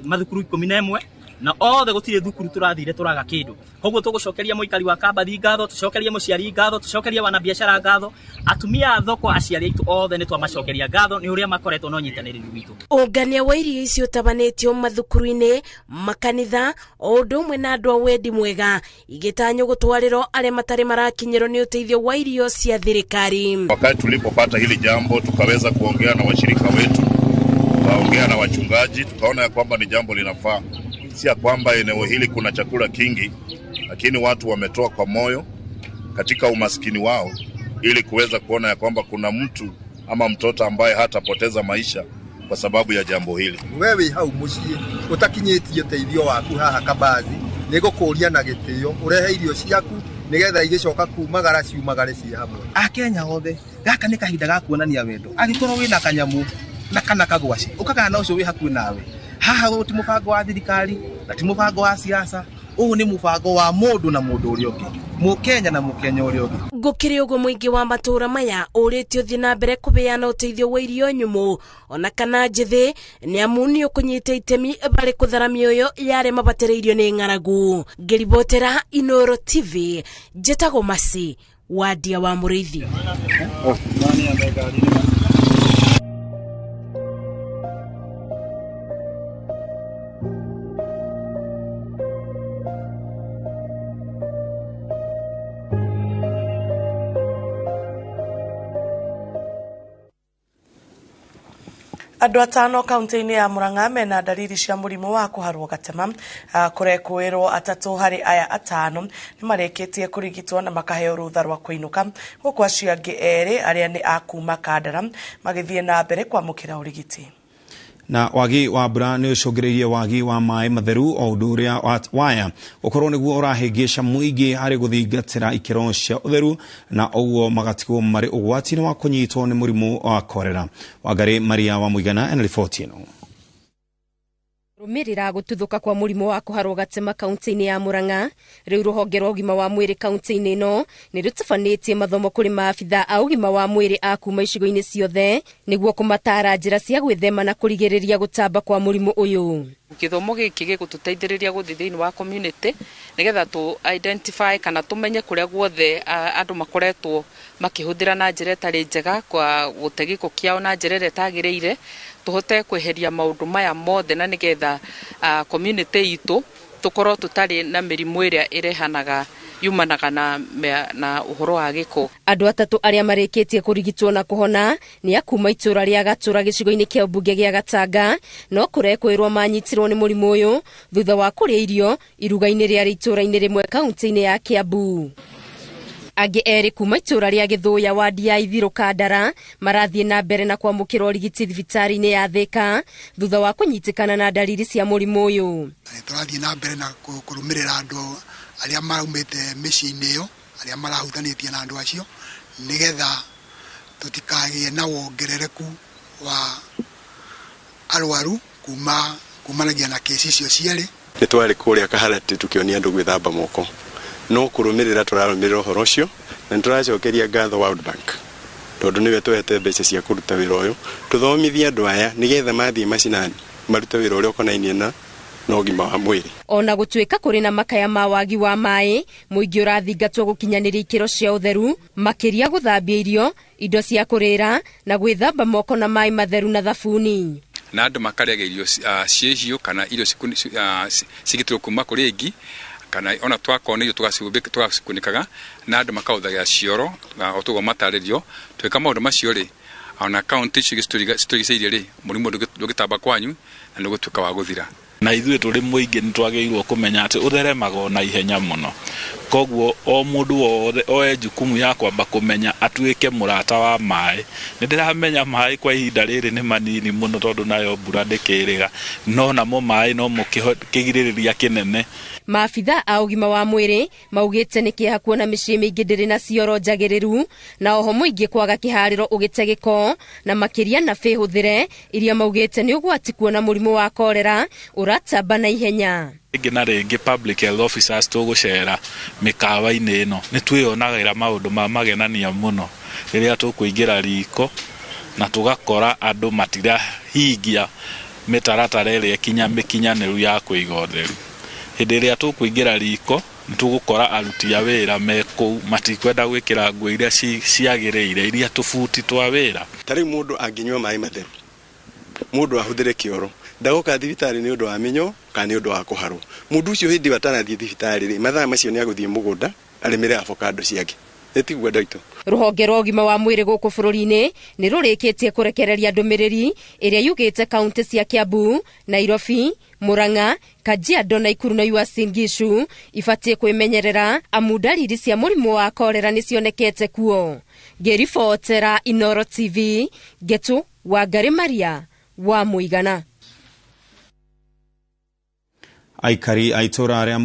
mathukuru 11 na othe gũtirĩ thukuru tũrathire tũraga kĩndũ. Koguo tũgũcokeria mũikari wa Kabathi ngatho, tũcokerie mũciari ngatho, tũcokerie wanabiacara ngatho, atumia a thoko, aciari aitũ othe nĩ twamacokeria ngatho nĩ ũrĩa makoretwo na ũnyitanĩri witũ. Ũngania wa irio ici ũtabanĩtio mathukuru-inĩ, makanitha, o ũndũ ũmwe na andũ a wendi mwega, igĩtanywo gũtwarĩrwo arĩa matarĩ marakinyĩrwo nĩ ũteithio wa irio cia thirikari. Wakati tulipopata hili jambo tukaweza kuongea na washirika wetu, tukaongea na wachungaji, tukaona ya kwamba ni jambo linafaa. Si ya kwamba eneo hili kuna chakula kingi, lakini watu wametoa kwa moyo katika umaskini wao ili kuweza kuona ya kwamba kuna mtu ama mtoto ambaye hatapoteza maisha kwa sababu ya jambo hili. Wewe hau muciĩ utakinyĩtie ũteithio waku haha Kabathi, nĩngũkũria na gĩtĩo ũrehe irio ciaku nĩgetha igĩcoka kumagara ciumagare ciĩ hamwe. Akenya othe gaka nĩ kahinda ga kuonania wendo. Angĩkorwo wĩna kanyamũ na kana kagwaci ũkagana na ũcio wĩ hakuhĩ nawe. Haha ũyũ ti mũbango wa thirikari na ti mũbango wa siasa, ũyũ nĩ mũbango wa mũndũ na mũndũ ũrĩa ũngĩ, mũkenya na mũkenya ũrĩa ũngĩ. Gũkĩrĩ ũguo mũingĩ wa matũũra maya ũrĩtio ũthiĩ na mbere kũbeana ũteithio wa irio nyũmũ ona kana njĩthĩ, nĩ amu nĩ ũkũnyita itemi barĩ kũthara mĩoyo ya arĩa mabatĩrĩirio nĩ ng'aragu. Ngĩribotera Inooro TV, njĩtagwo Mercy Wandia wa Mũrĩithi. Andũ atano kaunti-inĩ ya Murang'a mena ndariri cia mũrimũ wa kũharwo gatema. Kũrekũĩrwo atatũ harĩ aya atano nĩ marĩkĩtie kũrigitwo na makaheo rũtha rwa kũinũka, gũkũ acio angĩ erĩ arĩa nĩ a kuma Kandara magĩthiĩ na mbere kwamũkĩra ũrigiti. Na wagi wa mbura nĩ ũcũngĩrĩirie wagi wa maĩ matheru o ũndũ ũrĩa waya ũkorwo nĩguo ũrahĩngĩca mũingĩ harĩ gũthingatĩra ikĩro cia ũtheru na ũguo magatigwo marĩ ũgwati-inĩ wa kũnyitwo nĩ mũrimũ wa korera. Wangarĩ Maria wa Mũigana ena riboti ĩno. Rũmĩrĩra gũtuthũka kwa mũrimũ wa kũharwo gatema kaunti-inĩ ya Murang'a, rĩu rũhonge rwa ũgima wa mwĩrĩ kaunti-inĩ ĩno nĩ rũtabanĩtie mathomo kũrĩ maabitha a ũgima wa mwĩrĩ a kuma icigo-inĩ ciothe nĩguo kũmataara njĩra cia gwĩthema na kũrigĩrĩria gũtamba kwa mũrimũ ũyũ. Gĩthomo gĩkĩ gĩgũtũteithĩrĩria gũthiĩ thĩinĩ wa community nĩgetha tũ identify kana tũmenye kũrĩa guothe andũ makoretwo makĩhũthĩra na njĩra ĩtarĩ njega kwa gũte gĩko kĩao na njĩra ĩrĩa ĩtagĩrĩire, tũhote kweheria maũndũ maya mothe na nĩgetha community itũ tũkorwo tũtarĩ na mĩrimũ ĩrĩa ĩrehanaga yumanaga na ũhoro wa gĩko. Andũ atatũ arĩa marĩkĩtie kũrigitwo na kũhona nĩ a kuma itũũra rĩa Gatũra gĩcigo-inĩ kĩa mbunge gĩa Gatanga, no kũrekũĩrwo manyitirwo nĩ mũrimũ ũyũ thutha wa kũrĩa irio iruga-inĩ rĩarĩ itũũra-inĩ rĩmwe kaunti-inĩ ya Kiambu. Angĩ erĩ kuma itũũra rĩa Gĩthũya wadi ya Ithirũ Kandara marathiĩ na mbere na kwamũkĩra ũrigiti thibitarĩ-inĩ ya Thĩka thutha wa kũnyitĩkana na ndariri cia mũrimũ ũyũ. Tũrathiĩ na mbere na kũrũmĩrĩra andũ arĩa maraumĩte mĩciĩ-inĩ ĩyo arĩa marahutanĩtie na andũ acio nĩgetha tũtikagĩe na wongerereku wa arwaru kumanagia na kesi icio cierĩ. Nĩ twarĩ kũrĩa Kaharati tukĩonia andũ gwĩthamba moko, no kũrũmĩrĩra tũrarũmĩrĩra ũhoro ũcio na nĩ tũracokeria ngatho World Bank tondũ nĩwe tũhete mbeca cia kũruta wĩra ũyũ, tũthomithie andũ aya nĩgetha mathiĩ macinani marute wĩra ũrĩa ũkonainie na ũgima wa mwĩrĩ. Ona gũtuĩka kũrĩ na makaya ma wagi wa maĩ, mũingĩ ũrathingatwo gũkinyanĩria ikĩro cia ũtheru, makĩria gũthambia irio, indo cia kũrĩra na gwĩthamba moko na maĩ matheru na thabuni. Na andũ makarĩaga irio ciĩ hiũ kana irio cigitĩrwo kuma kũrĩ ngi, kana ona twakorwo nĩ irio tũgacikunĩkaga na andũ makahũthagĩra cioro o toguo matarĩrio. Twĩka maũndũ macio rĩ, ona kaunti icio citũrigicĩirie rĩ, mũrimũ ndũngĩtamba kwanyu na nĩũgũtuĩka wa gũthira. Na ithuĩ tũrĩ mũingĩ nĩ twagĩrĩirwo kũmenya atĩ ũtheremaga na ihenya mũno, koguo o mũndũ wothe oe jukumu ya kwamba kũmenya atuĩke mũrata wa maĩ. Nĩ ndĩramenya maĩ kwa ihinda rĩrĩ nĩ manini mũno tondũ nayo mbura ndĩkĩrĩga, no namo maĩ no kĩgirĩrĩria kĩnene. Maabitha a ũgima wa mwĩrĩ maugĩte nĩ kĩeha kuona mĩciĩ mĩingĩ ndĩrĩ na cioro njagĩrĩru, na oho mũingĩ kwaga kĩharĩro ũgĩte gĩko, na makĩria na bĩhũthĩre iria maugĩte nĩ ũgwati kuona mũrimũ wa korera ũratamba na ihenya. Rĩngĩ na rĩngĩ public health officers tũgũcera mĩkawa-inĩ ĩno nĩ twĩyonagĩra maũndũ ma magenania mũno rĩrĩa tũkũingĩra riko na tũgakora andũ matirahingia mĩtaratara ĩrĩa mĩkinyanĩru ya kũiga ũtheru. Hĩndĩ ĩrĩa tũkũingĩra riko nĩ tũgũkora aruti a wĩra me kũu matikwenda gwĩkĩra nguo iria ciagĩrĩire, iria tũbuti twa wĩra. Ta rĩu mũndũ angĩnyua maĩ matheru, mũndũ ahũthĩre kĩoro, ndagoka thibitarĩ nĩ ũndũ wa mĩnyoo kana nĩ ũndũ wa kũharwo. Mũndũ ũcio hĩndĩ ĩyo atarathiĩ thibitarĩ rĩ, mathaa macio nĩ agũthiĩ mũgũnda arĩmĩre avocado ciake. Tiguo andũ aitũ. Rũhonge rwa ũgima wa mwĩrĩ gũkũ bũrũri-inĩ nĩ rũrĩkĩtie kũrekereria ndũmĩrĩri ĩrĩa yugĩte kaunti cia Kiambu, Nairobi, Murang'a, Kajiado, Nakuru na Uasin Gishu ibatiĩ kwĩmenyerera amu ndariri cia mũrimũ wa korera nĩ cionekete kuo. Ngĩribotera Inoro TV, Ngetu Wangari Maria wa Mũigana. Aikari a itũra rĩa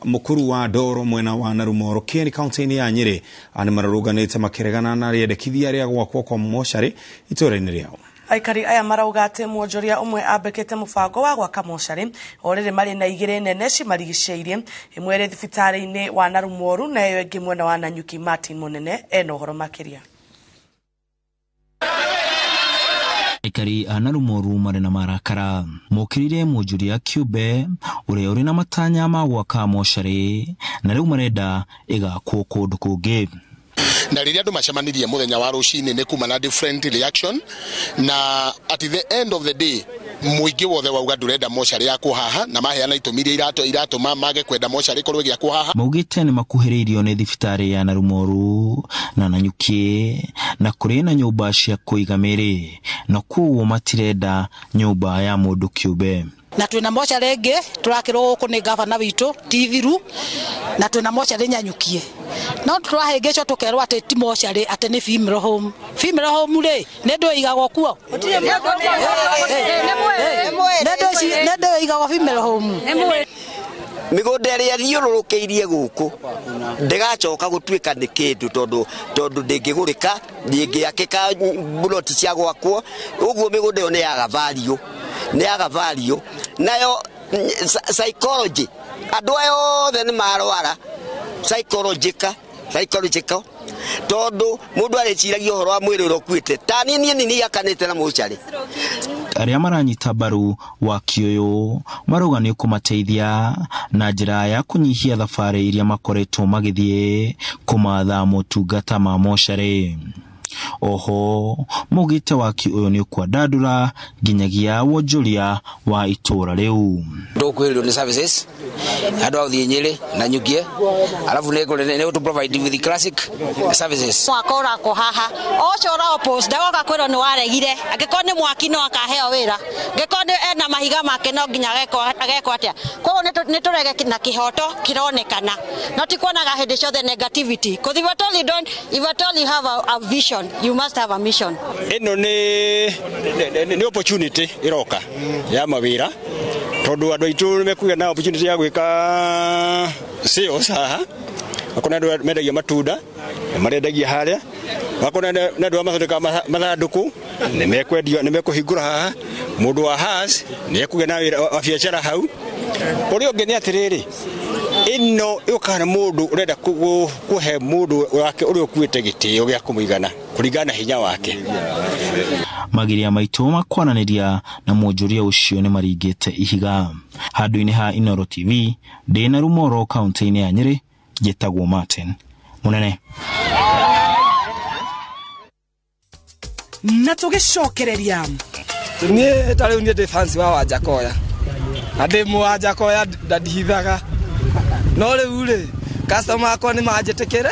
mũkuru wa Ndoro mwena wa Narumoro Kieni kaunti-inĩ ya Nyĩrĩ nĩ marũrũnganĩte makĩregana na rĩendekithia rĩa gwakwo kwa mocarĩ itũra-inĩ rĩao. Aikari aya marauga atĩ mwonjoria ũmwe ambĩkĩte mũbango wa gwaka mocarĩ o rĩrĩ marĩ na igĩrĩ nene cimarigicĩirie, ĩmwe ĩrĩ thibitarĩ-inĩ wa Narumoru na ĩyo ĩngĩ mwena wa Nanyuki. Martin Mũnene ena ũhoro makĩria. Aikari a Narumoru marĩ na marakara mokĩrĩire mwonjoria kĩũmbe ũrĩa ũrĩ na matanya ma gwaka mocarĩ na rĩu marenda ĩgakwo kũndũ kũngĩ. Na rĩrĩa andũ macemanirie mũthenya wa rũcinĩ nĩ kuma na different reaction, na at the end of the day mũingĩ wothe wauga ndũrenda mocarĩ yakwo haha, na maheana itũmi iria iratũma mage kwenda mocarĩ ĩkorwo ĩgĩakwo haha. Maugĩte nĩ makuhĩrĩirio nĩ thibitarĩ ya Narumoru na Nanyuki na kũrĩ na nyũmba cia kũiga mĩĩrĩ, na koguo matirenda nyũmba ya mũndũ kĩũmbe. Na twĩna mocarĩ ĩngĩ tũrakĩrwo gũkũ nĩ gavana witũ ti thiru, na twĩna mocarĩ Nyanyukie, no tũrahĩngĩcwo tũkerwo atĩ ti mocarĩ, atĩ nĩ funeral home. Funeral home rĩ nĩ ndũ ĩigagwo kuo? Nĩ ndũ ĩigagwo funeral home? Mĩgũnda ĩrĩa ĩthiũrũrũkĩirie gũkũ ndĩgacoka gũtuĩka nĩ kĩndũ tondũ ndĩngĩgũrĩka, ndĩngĩakĩka mburoti cia gwakwo, ũguo mĩgũnda ĩyo nĩ yaga value, nĩ yaga value. Nayo psychology, andũ aya othe nĩ marwara psychological tondũ mũndũ arĩciragia ũhoro wa mwĩrĩ ũrĩa ũkuĩte. Ta niĩ nĩ nĩakanĩte na mocarĩ. Arĩa maranyita mbaru waki ũyũ marauga nĩ ũkũmateithia na njĩra ya kũnyihia thabarĩ iria makoretwo magĩthiĩ kũmatha motungata ma mocarĩ. Oho maugĩte waki ũyũ nĩ ũkwandandũra nginyagia wonjoria wa itũra rĩu. Ndũkwĩrĩrio nĩ services andũ a gũthiĩ Nyĩrĩ na Nyukie, alafu nĩ gũtũ provide with the classic services. Mwaka ũrakwo haha ũcio ũra oppose ndagoka kwĩrwo nĩ waregire, angĩkorwo nĩ mwaki no akaheo wĩra, angĩkorwo nĩ ena mahiga make no nginya agekwo atĩa. Koguo nĩ tũrege na kĩhoto kĩronekana, no ti kuonaga hĩndĩ ciothe negativity, 'cause if at all you don't, if at all you have a vision, you must have a mission. Ĩno nĩ opportunity ĩroka ya mawĩra, tondũ andũ aitũ nĩ mekũgĩa na opportunity ya gwĩka sales haha, Akorwo nĩ andũ mendagia matunda nĩ marendagia harĩa, akorwo nĩ andũ mathondekaga mathandũkũ nĩ mekwendio, nĩ mekũhingũra haha. Mũndũ wa has nĩ ekũgĩa na wĩra wa biacara hau. Ũrĩa ũngĩ nĩ atĩrĩrĩ, ĩno yũkaga nĩ mũndũ ũrenda kũhe mũndũ wake ũrĩa ũkuĩte gĩtĩo gĩa kũmũigana kũringana na hinya wake. Magiria maitũ makwananĩria na mwonjoria ũcio nĩ maringĩte ihiga. Handũ-inĩ ha Inooro TV, ndĩna Rumoro kaunti-inĩ ya Nyĩrĩ, njĩtagwo Martin Munene. Na tũgĩcokereria niĩ ta rĩu niĩ ndĩ fans wa Wanjakoya na ndĩ mũ Wanjakoya ndandihithaga, no rĩu rĩ customer akwa nĩ manjĩtĩkĩre.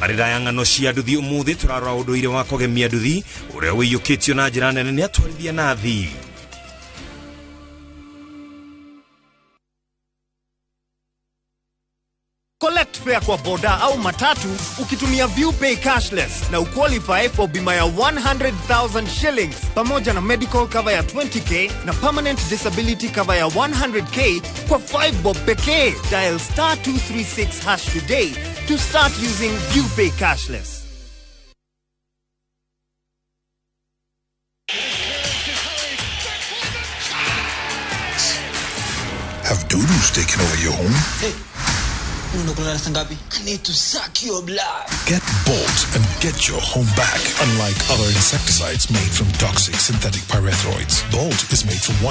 Marĩra ya ng'ano cia nduthi ũmũthĩ tũrarora ũndũire wa kũgemia nduthi ũrĩa ũiyũkĩtio na njĩra nene nĩ atwarithia nathi. Collect fare kwa boda au matatu ukitumia ViewPay cashless na uqualify for bima ya 100,000 shillings pamoja na medical cover ya 20k na permanent disability cover ya 100k kwa 5 bob pekee. Dial star 236 hash today to start using ViewPay cashless. Have dudus taken over your home? Hey. I need to suck your blood. Get Bolt and get your home back. Unlike other insecticides made from toxic synthetic pyrethroids, Bolt is made from 100%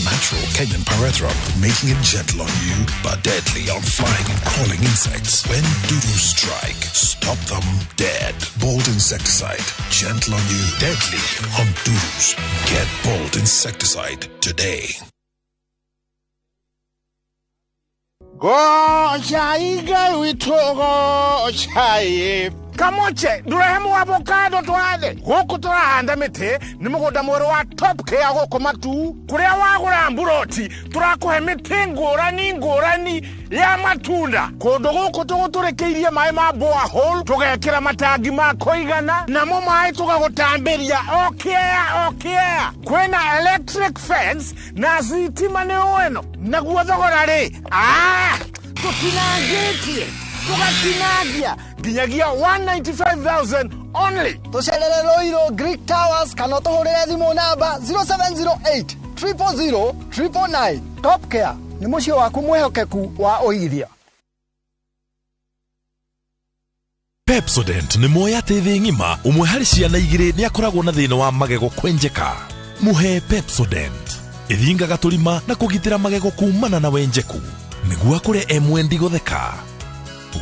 natural Kenyan pyrethrum, making it gentle on you but deadly on flying and crawling insects. When dudus strike, stop them dead. Bolt insecticide, gentle on you, deadly on dudus. Get Bolt insecticide today. Gocha igai withogo chai kamoche ndurehemu avocado twathe guku turahanda miti ni mugunda mweru wa Top Care guku Matu kuria wagura mburoti turakuhe miti ngurani ngurani ya matunda kundu guku tuguturikiirie mai ma borehole tugekira matangi ma kuigana namo mai tugagutambiria okiea okiea kwina electric fence na thitima ni weno naguo thogora ri tutinangitie tugatinangia nginyagia 195,000 only. Tucerere Ruiru Greek Towers kana tuhurire thimu namba 0708 000 999. Top Care ni muciĩ waku mwihokeku wa ũigithia. Pepsodent nĩ moya atĩ thĩ ng'ima ũmwe harĩ ciana igĩrĩ nĩ akoragwo na thĩna wa magego kwenjeka. Mũhe Pepsodent ĩthingaga tũrima na kũgitĩra magego kumana na wenjeku nĩguo akũre e mwendi gũtheka.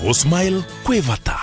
Go smile kwĩ bata.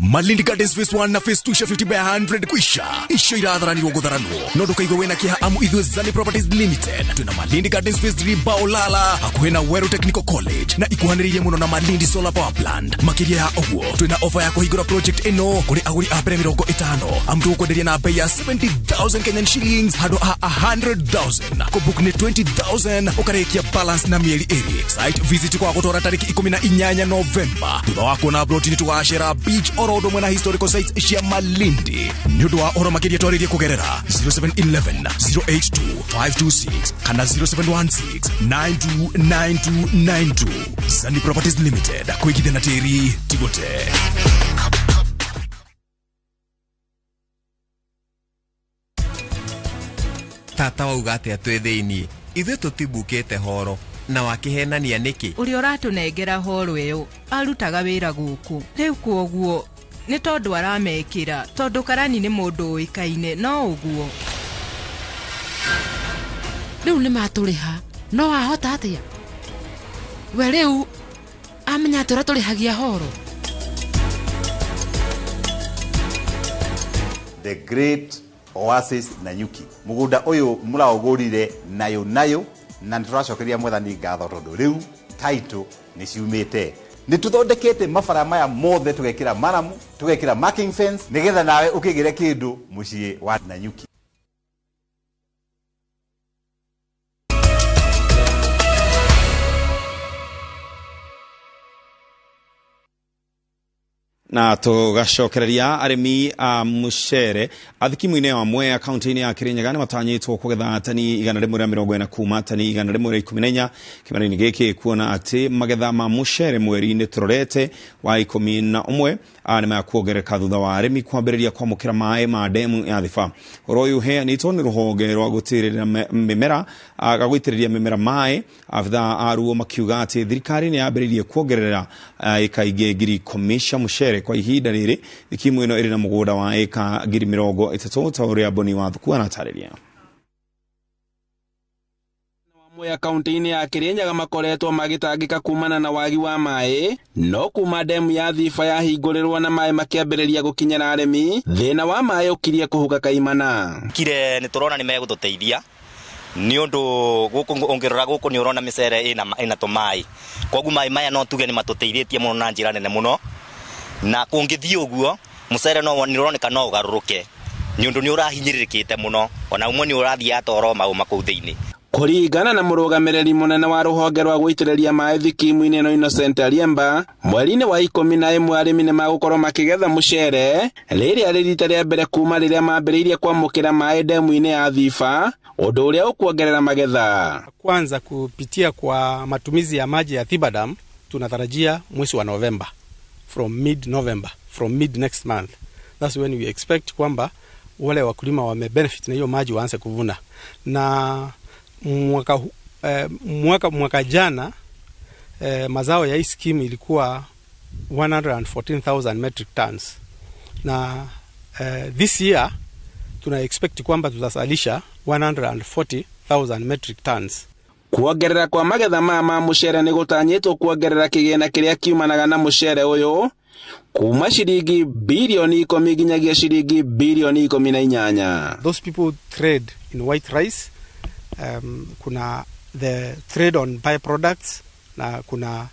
Malindi Gardens Phase 1 na Phase 2 cia 50 by 100 kwisha icio iratharanirwo gutharanwo no ndukaigue wina kieha amu ithuĩ Zani Properties Limited twina Malindi Gardens Phase 3 Baolala hakuhĩ na Weru Technical College na ikuhanĩrĩirie mũno na Malindi Solar Power Plant. Makĩria ya ũguo twina offer ya kũhingũra project ĩno kũrĩ agũri a mbere 50 amu tũgũkwenderia na bei ya 70,000 Kenyan shillings handũ ha 100,000. Kũbook nĩ 20,000 ũkarĩkia balance na mĩeri ĩrĩ. Site visit kwa gũtwara tarĩki 18 Novemba thutha wa kuona plot nĩ tũgacera beach oro ũndũ ũmwe na historical sites cia Malindi. Nĩ ũndũ wa ũhoro makĩria twarĩrie kũgerera 0711 082 526 kana 0716 929292. Zani Properties Limited, kwĩgithia na tĩri ti gũte. Tata wauga atĩa twĩ thĩiniĩ ithuĩ tũtibukĩte horo na wakĩhenania nĩkĩ? Ũrĩa ũratũnengera horo ĩyo arutaga wĩra gũkũ rĩu kwoguo nĩ tondũ aramekĩra tondũ karani nĩ mũndũ ũĩkaine no ũguo. Rĩu nĩ matũrĩha no ahota atĩa? We rĩu amenya atĩ ũrĩa tũrĩhagia horo. The Great Oasis Nanyuki mugunda uyu muraugurire nayo nayo na nituracokeria mwathani ngatho tondu riu title ni ciumite. Ni tuthondekete mabara maya mothe tugekira maramu tugekira marking fence nigetha nawe ukigire kindu mucii wa Nanyuki. Na tugacokereria arimi a mucere athikimu-inĩ wa Mwea kaunti-inĩ ya Kirinyaga nĩ matanyĩtwo kũgetha tani 140 kuma tani 114 kĩmera-inĩ gĩkĩ, kuona atĩ magetha ma mucere mweri-inĩ tũrorete wa 11 nĩ makuongerereka thutha wa arĩmi kwambĩrĩria kwamũkĩra maĩ ma demu ya Thiba. Ũhoro ũyũ ũheanĩtwo nĩ rũhonge rwa gũitĩrĩria mĩmera gũitĩrĩria mĩmera maĩ, abithaa aruo makiuga atĩ thirikari nĩ yambĩrĩirie kuongerera ĩka ingĩ 10,000 cia mucere kwa ihinda rĩrĩ. Thikimu ĩno ĩrĩ na mũgũnda wa ĩka 30,000 ta ũrĩa Boni wa Thuku aratarĩria. Mwea kaunti-inĩ ya Kirinyaga makoretwo magĩtangĩka kumana na wagi wa maĩ, no kuma demu ya Thiba yahingũrĩrwo na maĩ makĩambĩrĩria gũkinyĩra arĩmi, thĩna wa maĩ ũkirie kũhuka kaimana. Kire nĩ tũrona nĩ megũtũteithia nĩ ũndũ gũkũ ũngĩrora gũkũ nĩ ũrona mĩcere ĩna tũmaĩ, koguo maĩ maya no tuge nĩ matũteithĩtie mũno na njĩra nene mũno, na kũngĩthiĩ ũguo mũcere no nĩ ũroneka no ũgarũrũke nĩ ũndũ nĩ ũrahinyĩrĩrĩkĩte mũno, ona ũmwe nĩ ũrathiĩ atoro maũma kũu thĩinĩ. Kũringana na mũrũgamĩrĩri mũnene wa rũhonge rwa gũitĩrĩria maĩ thikimu-inĩ ĩno Innocent Ariemba, mweri-inĩ wa 11 arĩmi nĩ magũkorwo makĩgetha mũcere rĩrĩa rĩ rita rĩa mbere kuma rĩrĩa mambĩrĩirie kwamũkĩra maĩ demu-inĩ ya Thiba, ũndũ ũrĩa ũkuongerera magetha. Kwanza kupitia kwa matumizi ya maji ya Thiba Dam tunatarajia mwezi wa Novemba, from mid November, from mid next month, that's when we expect kwamba wale wakulima wame benefit na hiyo maji waanze kuvuna. Na mwaka jana mazao ya hii scheme ilikuwa 114,000 metric tons, na this year tuna expect kwamba tutazalisha 140,000 metric tons. Kuongerera kwa magetha ma mucere nĩ gũtanyĩtwo kuongerera kĩgĩna kĩrĩa kiumanaga na mucere ũyũ kuma ciringi bilioni 10 nginyagia ciringi bilioni 18. Those people trade in white rice, kuna the trade on byproducts na kuna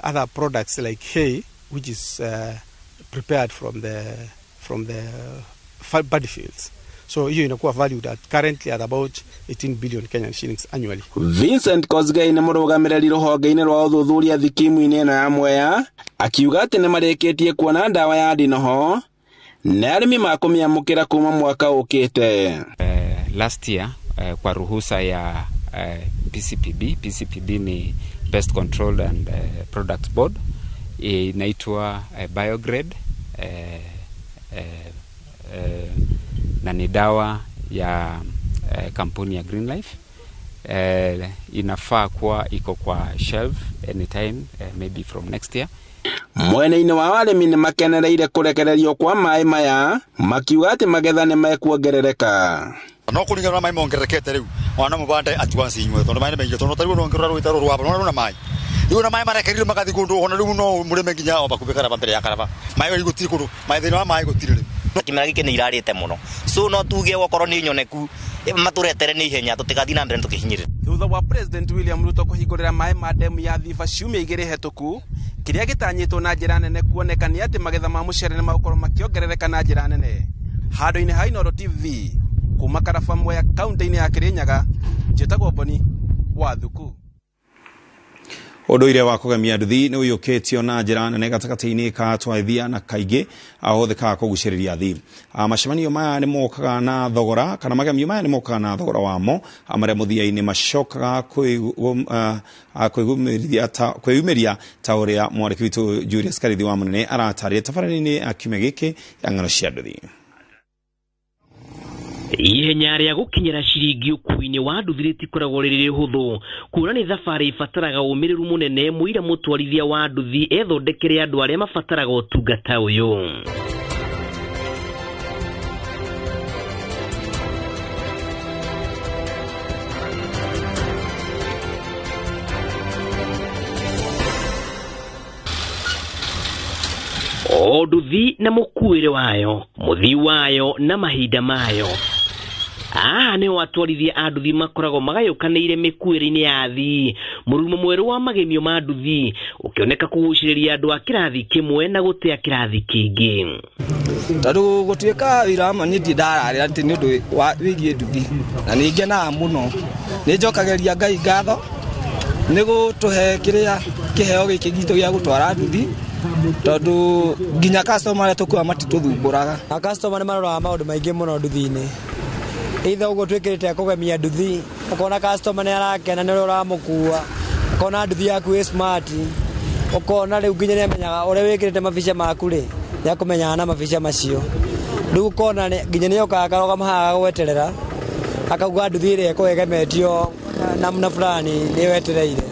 other products like hay, which is prepared from the paddy fields. So hiyo inakuwa valued at currently at about 18 billion Kenyan shillings annually. Vincent Kosgei nĩ mũrũgamĩrĩri rũhonge-inĩ rwa ũthuthuria thikimu-inĩ ĩno ya Mwea akiuga atĩ nĩ marĩkĩtie kuona ndawa ya ndinoho na arĩmi makũmĩamũkĩra kuma mwaka ũkĩte. Last year kwa ruhusa ya PCPB. PCPB ni Pest Control and Products Board, inaitwa Biograde, na ni dawa ya kampuni ya Green Life. Inafaa kuwa iko kwa shelf anytime, maybe from next year. Mwena-inĩ wa arĩmi nĩ makenereire kũrekererio kwa maĩ maya makiuga atĩ magetha nĩ mekuongerereka. No kũringana na maĩ mongererekete rĩu ona mũbande advance inyuĩ tondũ maĩ nĩ maingĩ, tondũ tarĩu ũrongĩrora rũĩ ta rũrũ wapa nona maĩ rĩu na maĩ marekererio magathiĩ kũndũ ona rĩu no mũrĩme nginya o bakubĩ karaba mbere ya karaba maĩ rĩu gũtirĩ kũndũ maĩ thĩinĩ wa maĩ gũtirĩ rĩu. Kĩmera gĩkĩ nĩ irarĩte mũno, so no tuge okorwo nĩ nyoneku matũretere nĩ ihenya tũtigathiĩ na mbere tũkĩhinyĩrĩra. Thutha wa President William Ruto kũhingũrĩra maĩ ma demu ya Thiba ciumia 2 hetũku, kĩrĩa gĩtanyĩtwo na njĩra nene kuoneka nĩ atĩ magetha ma mũcere nĩ magũkorwo makĩongerereka na njĩra nene. Handũ-inĩ ha Inooro TV kuma Karaba Mwea kaunti-inĩ ya Kirinyaga, njĩtagwo Boni wa Thuku. Ũndũire wa kũgemia nduthi nĩ ũiyũkĩtio na njĩra nene gatagatĩ-inĩ ka atwarithia na kaingĩ ahũthĩkaga kũgucĩrĩria athii. Macemanio maya nĩ mokaga na thogora kana magemio maya nĩ mokaga na thogora wamo marĩa mũthia-inĩ macokaga kwĩyumĩria ta ũrĩa mwandĩki witũ Julius Karithi wa Mũnene aratarĩria tabarĩra-inĩ ya kiumia gĩkĩ ya ng'ano cia nduthi. Ihenya rĩa gũkinyĩra ciringi ũkuui-inĩ wa nduthi rĩtikoragwo rĩrĩ rĩhũthũ, kuona nĩ thabarĩ ibataraga ũmĩrĩru mũnene mũira mũtwarithia wa nduthi ethondekere andũ arĩa mabataraga ũtungata ũyũ. O nduthi na mũkuĩre wayo, mũthii wayo na mahinda mayo. Haha nĩho atwarithia a nduthi makoragwo magayũkanĩire mĩkuĩre-inĩ ya athii, mũrurumo mwerũ wa magemio ma nduthi ũkĩoneka kũgucĩrĩria andũ a kĩrathi kĩmwe na gũtea kĩrathi kĩngĩ. Tondũ gũtuĩka wĩra wa ma niĩ ndirĩ ndararĩra atĩ nĩ ũndũ wĩgiĩ nduthi, na nĩ ngenaga mũno. Nĩ njokagĩria Ngai ngatho nĩ gũtũhe kĩrĩa kĩheo gĩkĩ gitũ gĩa gũtwara nduthi. Tondu nginya customer arĩa tũkuaga matitũthumbũraga. Na customer nĩ maroraga maũndũ maingĩ mũno nduthi-inĩ. Either ũguo twĩkĩrĩte kũgemia nduthi, ũkona customer nĩ arakena nĩ ũrĩa ũramũkua, ũkona nduthi yaku ĩ smart, ũkona rĩu nginya nĩ amenyaga ũrĩa wĩkĩrĩte mabica maku rĩ, nĩ akũmenyaga na mabica macio. Rĩu ũkona nginya nĩ okaga akarũgama haha agagweterera, akauga nduthi ĩrĩa ĩkoragwo ĩgemetio namna fulani nĩ wetereire.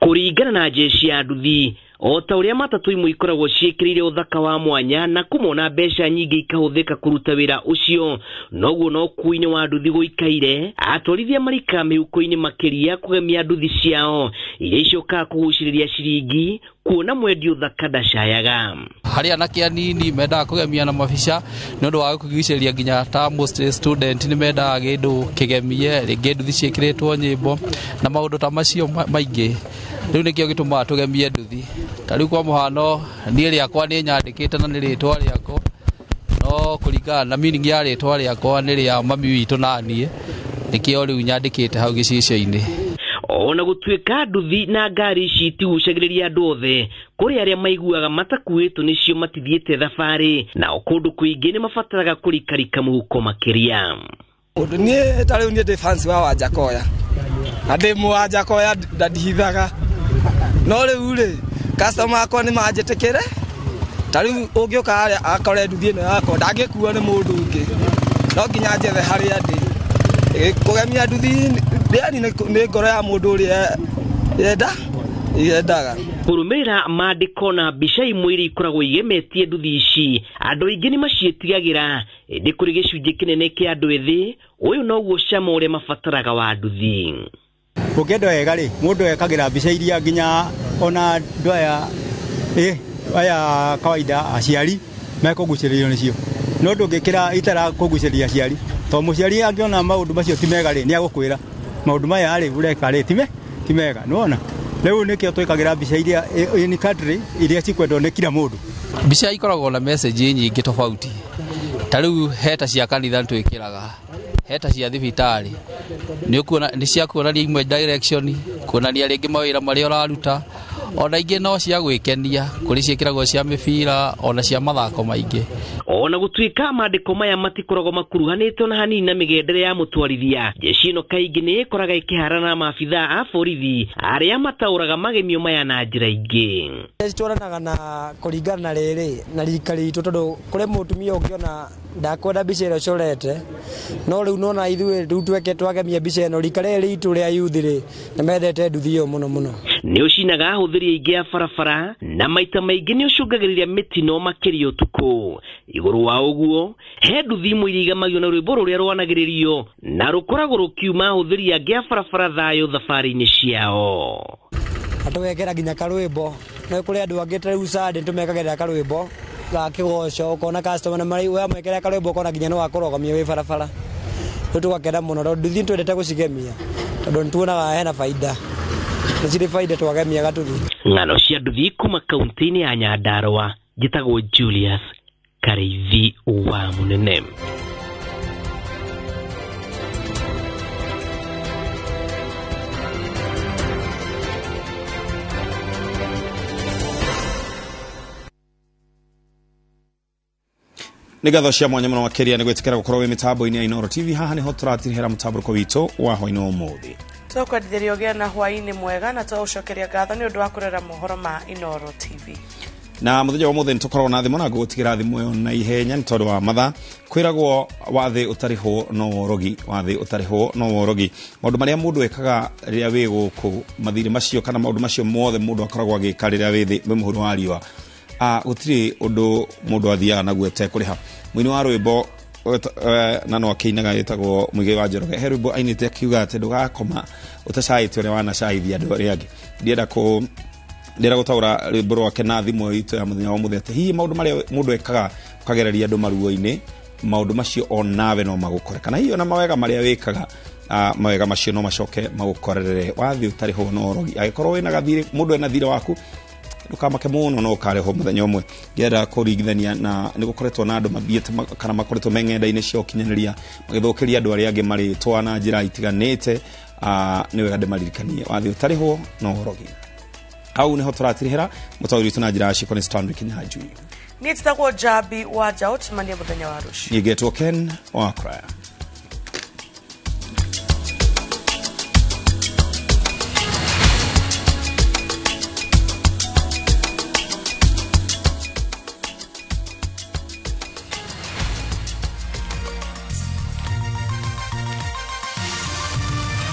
Kũringana na jeshi ya nduthi, o ta ũrĩa matatũ imwe ikoragwo ciĩkĩrĩire ũthaka wa mwanya na kũmona mbeca nyingĩ ikahũthĩka kũruta wĩra ũcio, noguo no ũkuui-inĩ wa nduthi gũikaire, atwarithia marikaga mĩhuko-inĩ makĩria kũgemia nduthi ciao iria icokaga kũgucĩrĩria ciringi kuona mwendi ũthaka ndacayaga. Harĩ anake anini mendaga kũgemia na mabica nĩ ũndũ wa kũgucĩrĩria nginya ta most student nĩ mendaga kĩndũ kĩgemie, rĩngĩ nduthi ciĩkĩrĩtwo nyĩmbo na maũndũ ta macio maingĩ. Rĩu nĩkĩo gĩtũmaga tũgemie nduthi. Ta rĩu kwa mũhano niĩ rĩakwa nĩ nyandĩkĩte na nĩ rĩtwa rĩakwa, no kũringana na meaning ya rĩtwa rĩakwa nĩ rĩa mami witũ na niĩ, nĩkĩo rĩu nyandĩkĩte hau gĩcicio-inĩ. Ona gũtuĩka nduthi na ngari ici itigucagĩrĩria andũ othe, kũrĩ arĩa maiguaga matakuĩtwo nĩcio matithiĩte thabarĩ, nao kũndũ kũingĩ nĩ mabataraga kũrikarika mũhuko makĩria. Ũndũ niĩ ta rĩu niĩ ndĩ fans wa Wanjakoya, na ndĩ mũ Wanjakoya ndandihithaga, no rĩu rĩ customer akwa nĩ manjĩtĩkĩre. Ta rĩu ũngĩũka harĩa akore nduthi ĩno yakwa ndangĩkuo nĩ mũndũ ũngĩ, no nginya njethe harĩa ndĩ. Kũgemia nduthi yani nĩ ngoro ya mũndũ ũrĩa yendaga. Kũrũmĩrĩra maandĩko na mbica imwe iria ikoragwo igemetie nduthi ici, andũ aingĩ nĩ maciĩtigagĩra, ĩndĩ kũrĩ gĩcunjĩ kĩnene kĩa andũ ethĩ, ũyũ noguo cama ũrĩa mabataraga wa nduthi. Ũngĩenda wega rĩ, mũndũ ekagĩra mbica iria nginya ona andũ aya aya kawaida aciari mekũgucĩrĩrio nĩcio, no ndũngĩkĩra itarakũgucĩrĩria aciari, tondũ mũciari angĩona maũndũ macio ti mega rĩ, nĩ agũkwĩra maũndũ maya rĩ ũreka rĩ ti mega, nĩwona. Rĩu nĩkĩo twĩkagĩra mbica iria in country iria cikwendwo nĩ kila mũndũ. Mbica ikoragwo na message nyingĩ tofauti. Ta rĩu heta cia kanitha nĩtwĩkĩraga, heta cia thibitarĩ, nĩ ũkuona nĩ cia kuonania imwe direction, kuonania rĩngĩ mawĩra marĩa ũraruta, ona ingĩ no cia gwĩkenia, kũrĩ ciĩkĩragwo cia mĩbira ona cia mathako maingĩ. Ona gũtuĩka maandĩko maya matikoragwo makuruhanĩtio na hanini na mĩgendere ya mũtwarithia, jeshi ĩno kaingĩ nĩ ĩkoraga ĩkĩharana na maabithaa a borithi arĩa mataũraga magemio maya na njĩra ingĩ. Citwaranaga na kũringana na rĩrĩ na rika ritũ, tondũ kũrĩ mũtumia ũngĩona ndakwenda mbica ĩrĩa ũcorete, no rĩu nona ithuĩ rĩu tweke twagemia mbica ĩno, rika rĩrĩ ritũ rĩa youth rĩ nĩ mendete nduthi ĩyo mũno mũno. Nĩ ũcinaga ahũthĩri aingĩ a barabara na maita maingĩ nĩ ũcũngagĩrĩria mĩtino makĩria ũtukũ. Igũrũ wa ũguo, he nduthi imwe iria igemagio na rwĩmbo rũrĩa rwanagĩrĩrio na rũkoragwo rũkiuma ahũthĩri angĩ a barabara thayũ thabarĩ-inĩ ciao. Na tũgekĩra nginya karwĩmbo, no kũrĩ andũ angĩ ta rĩu Sunday tũmekagĩrĩra karwĩmbo ga kĩgoco, ũkona customer nĩ wamwĩkĩra karwĩmbo ũkona nginya nĩ wakũrũgamia wĩ barabara. Rĩu tũgakena mũno tondũ nduthi nĩtwendete gũcigemia, tondũ nĩtuonaga hena baida, nĩ cirĩ baida twagemia gatuthi. Ng'ano cia nduthi kuma kaunti-inĩ ya Nyandarua, njĩtagwo Julius Karĩithi wa Mũnene. Nĩ ngatho cia mwanya mũno makĩria nĩ gwĩtĩkĩra gũkorwo wĩ mĩtambo-inĩ ya Inooro TV. Haha nĩho tũratirihĩra mũtambũrũko witũ wa hwaĩ-inĩ wa ũmũthĩ. Twakwendithĩria ũgĩe na hwaĩ-inĩ mwega na twagũcokeria ngatho nĩ ũndũ wa kũrora mohoro ma Inooro TV. Na mũthenya wa ũmũthĩ nĩtũkoragwo na thimũ na ngũgũtigĩra thimũ ĩyo na ihenya nĩ tondũ wa mathaa. Kwĩragwo wathĩ ũtarĩhwo no worogi, wathĩ ũtarĩhwo no worogi. Maũndũ marĩa mũndũ ekaga rĩrĩa wĩ gũkũ, mathirĩ macio kana maũndũ macio mothe mũndũ akoragwo agĩka rĩrĩa wĩ thĩ wĩ mũhuro wa riũa, gũtirĩ ũndũ mũndũ athiaga naguo etekũrĩha. Mũini wa rwĩmbo na no akĩinaga wĩtagwo Muigai wa Njoroge, he rwĩmbo ainĩte akiuga atĩ ndũgakoma ũtacaĩte ũrĩa wanacaithia andũ arĩa angĩ. Ndienda gũtaũra rwĩmbo rwake na thimũ itũ ya mũthenya wa ũmũthĩ atĩ hihi maũndũ marĩa mũndũ ekaga ũkagereria andũ maruo-inĩ, maũndũ macio onawe no magũkore, kana hihi ona mawega marĩa wĩkaga, mawega macio no macoke magũkorerere. Wathiĩ ũtarĩhwo no ũrogi, angĩkorwo wĩna gathirĩ, mũndũ ena thirĩ waku ndukamake mũno no ũkarĩhwo mũthenya ũmwe. Ngĩenda kũringithania na nĩ gũkoretwo na andũ mathiĩte kana makoretwo me ng'enda-inĩ cia ũkinyanĩria magĩthũkĩria andũ arĩa angĩ marĩtwa na njĩra itiganĩte. Nĩ wega ndĩmaririkanie, wathiĩ ũtarĩhwo no ũrogi. Hau niho tũratirihĩra mũtaũri witũ na njĩra ya ciko nĩ Stanley Kinyanjui. Niĩ njĩtagwo Njambi wa Njaũ, tũcemanie mũthenya wa rũciũ. Niĩ ngetwo Ken wa Kraya.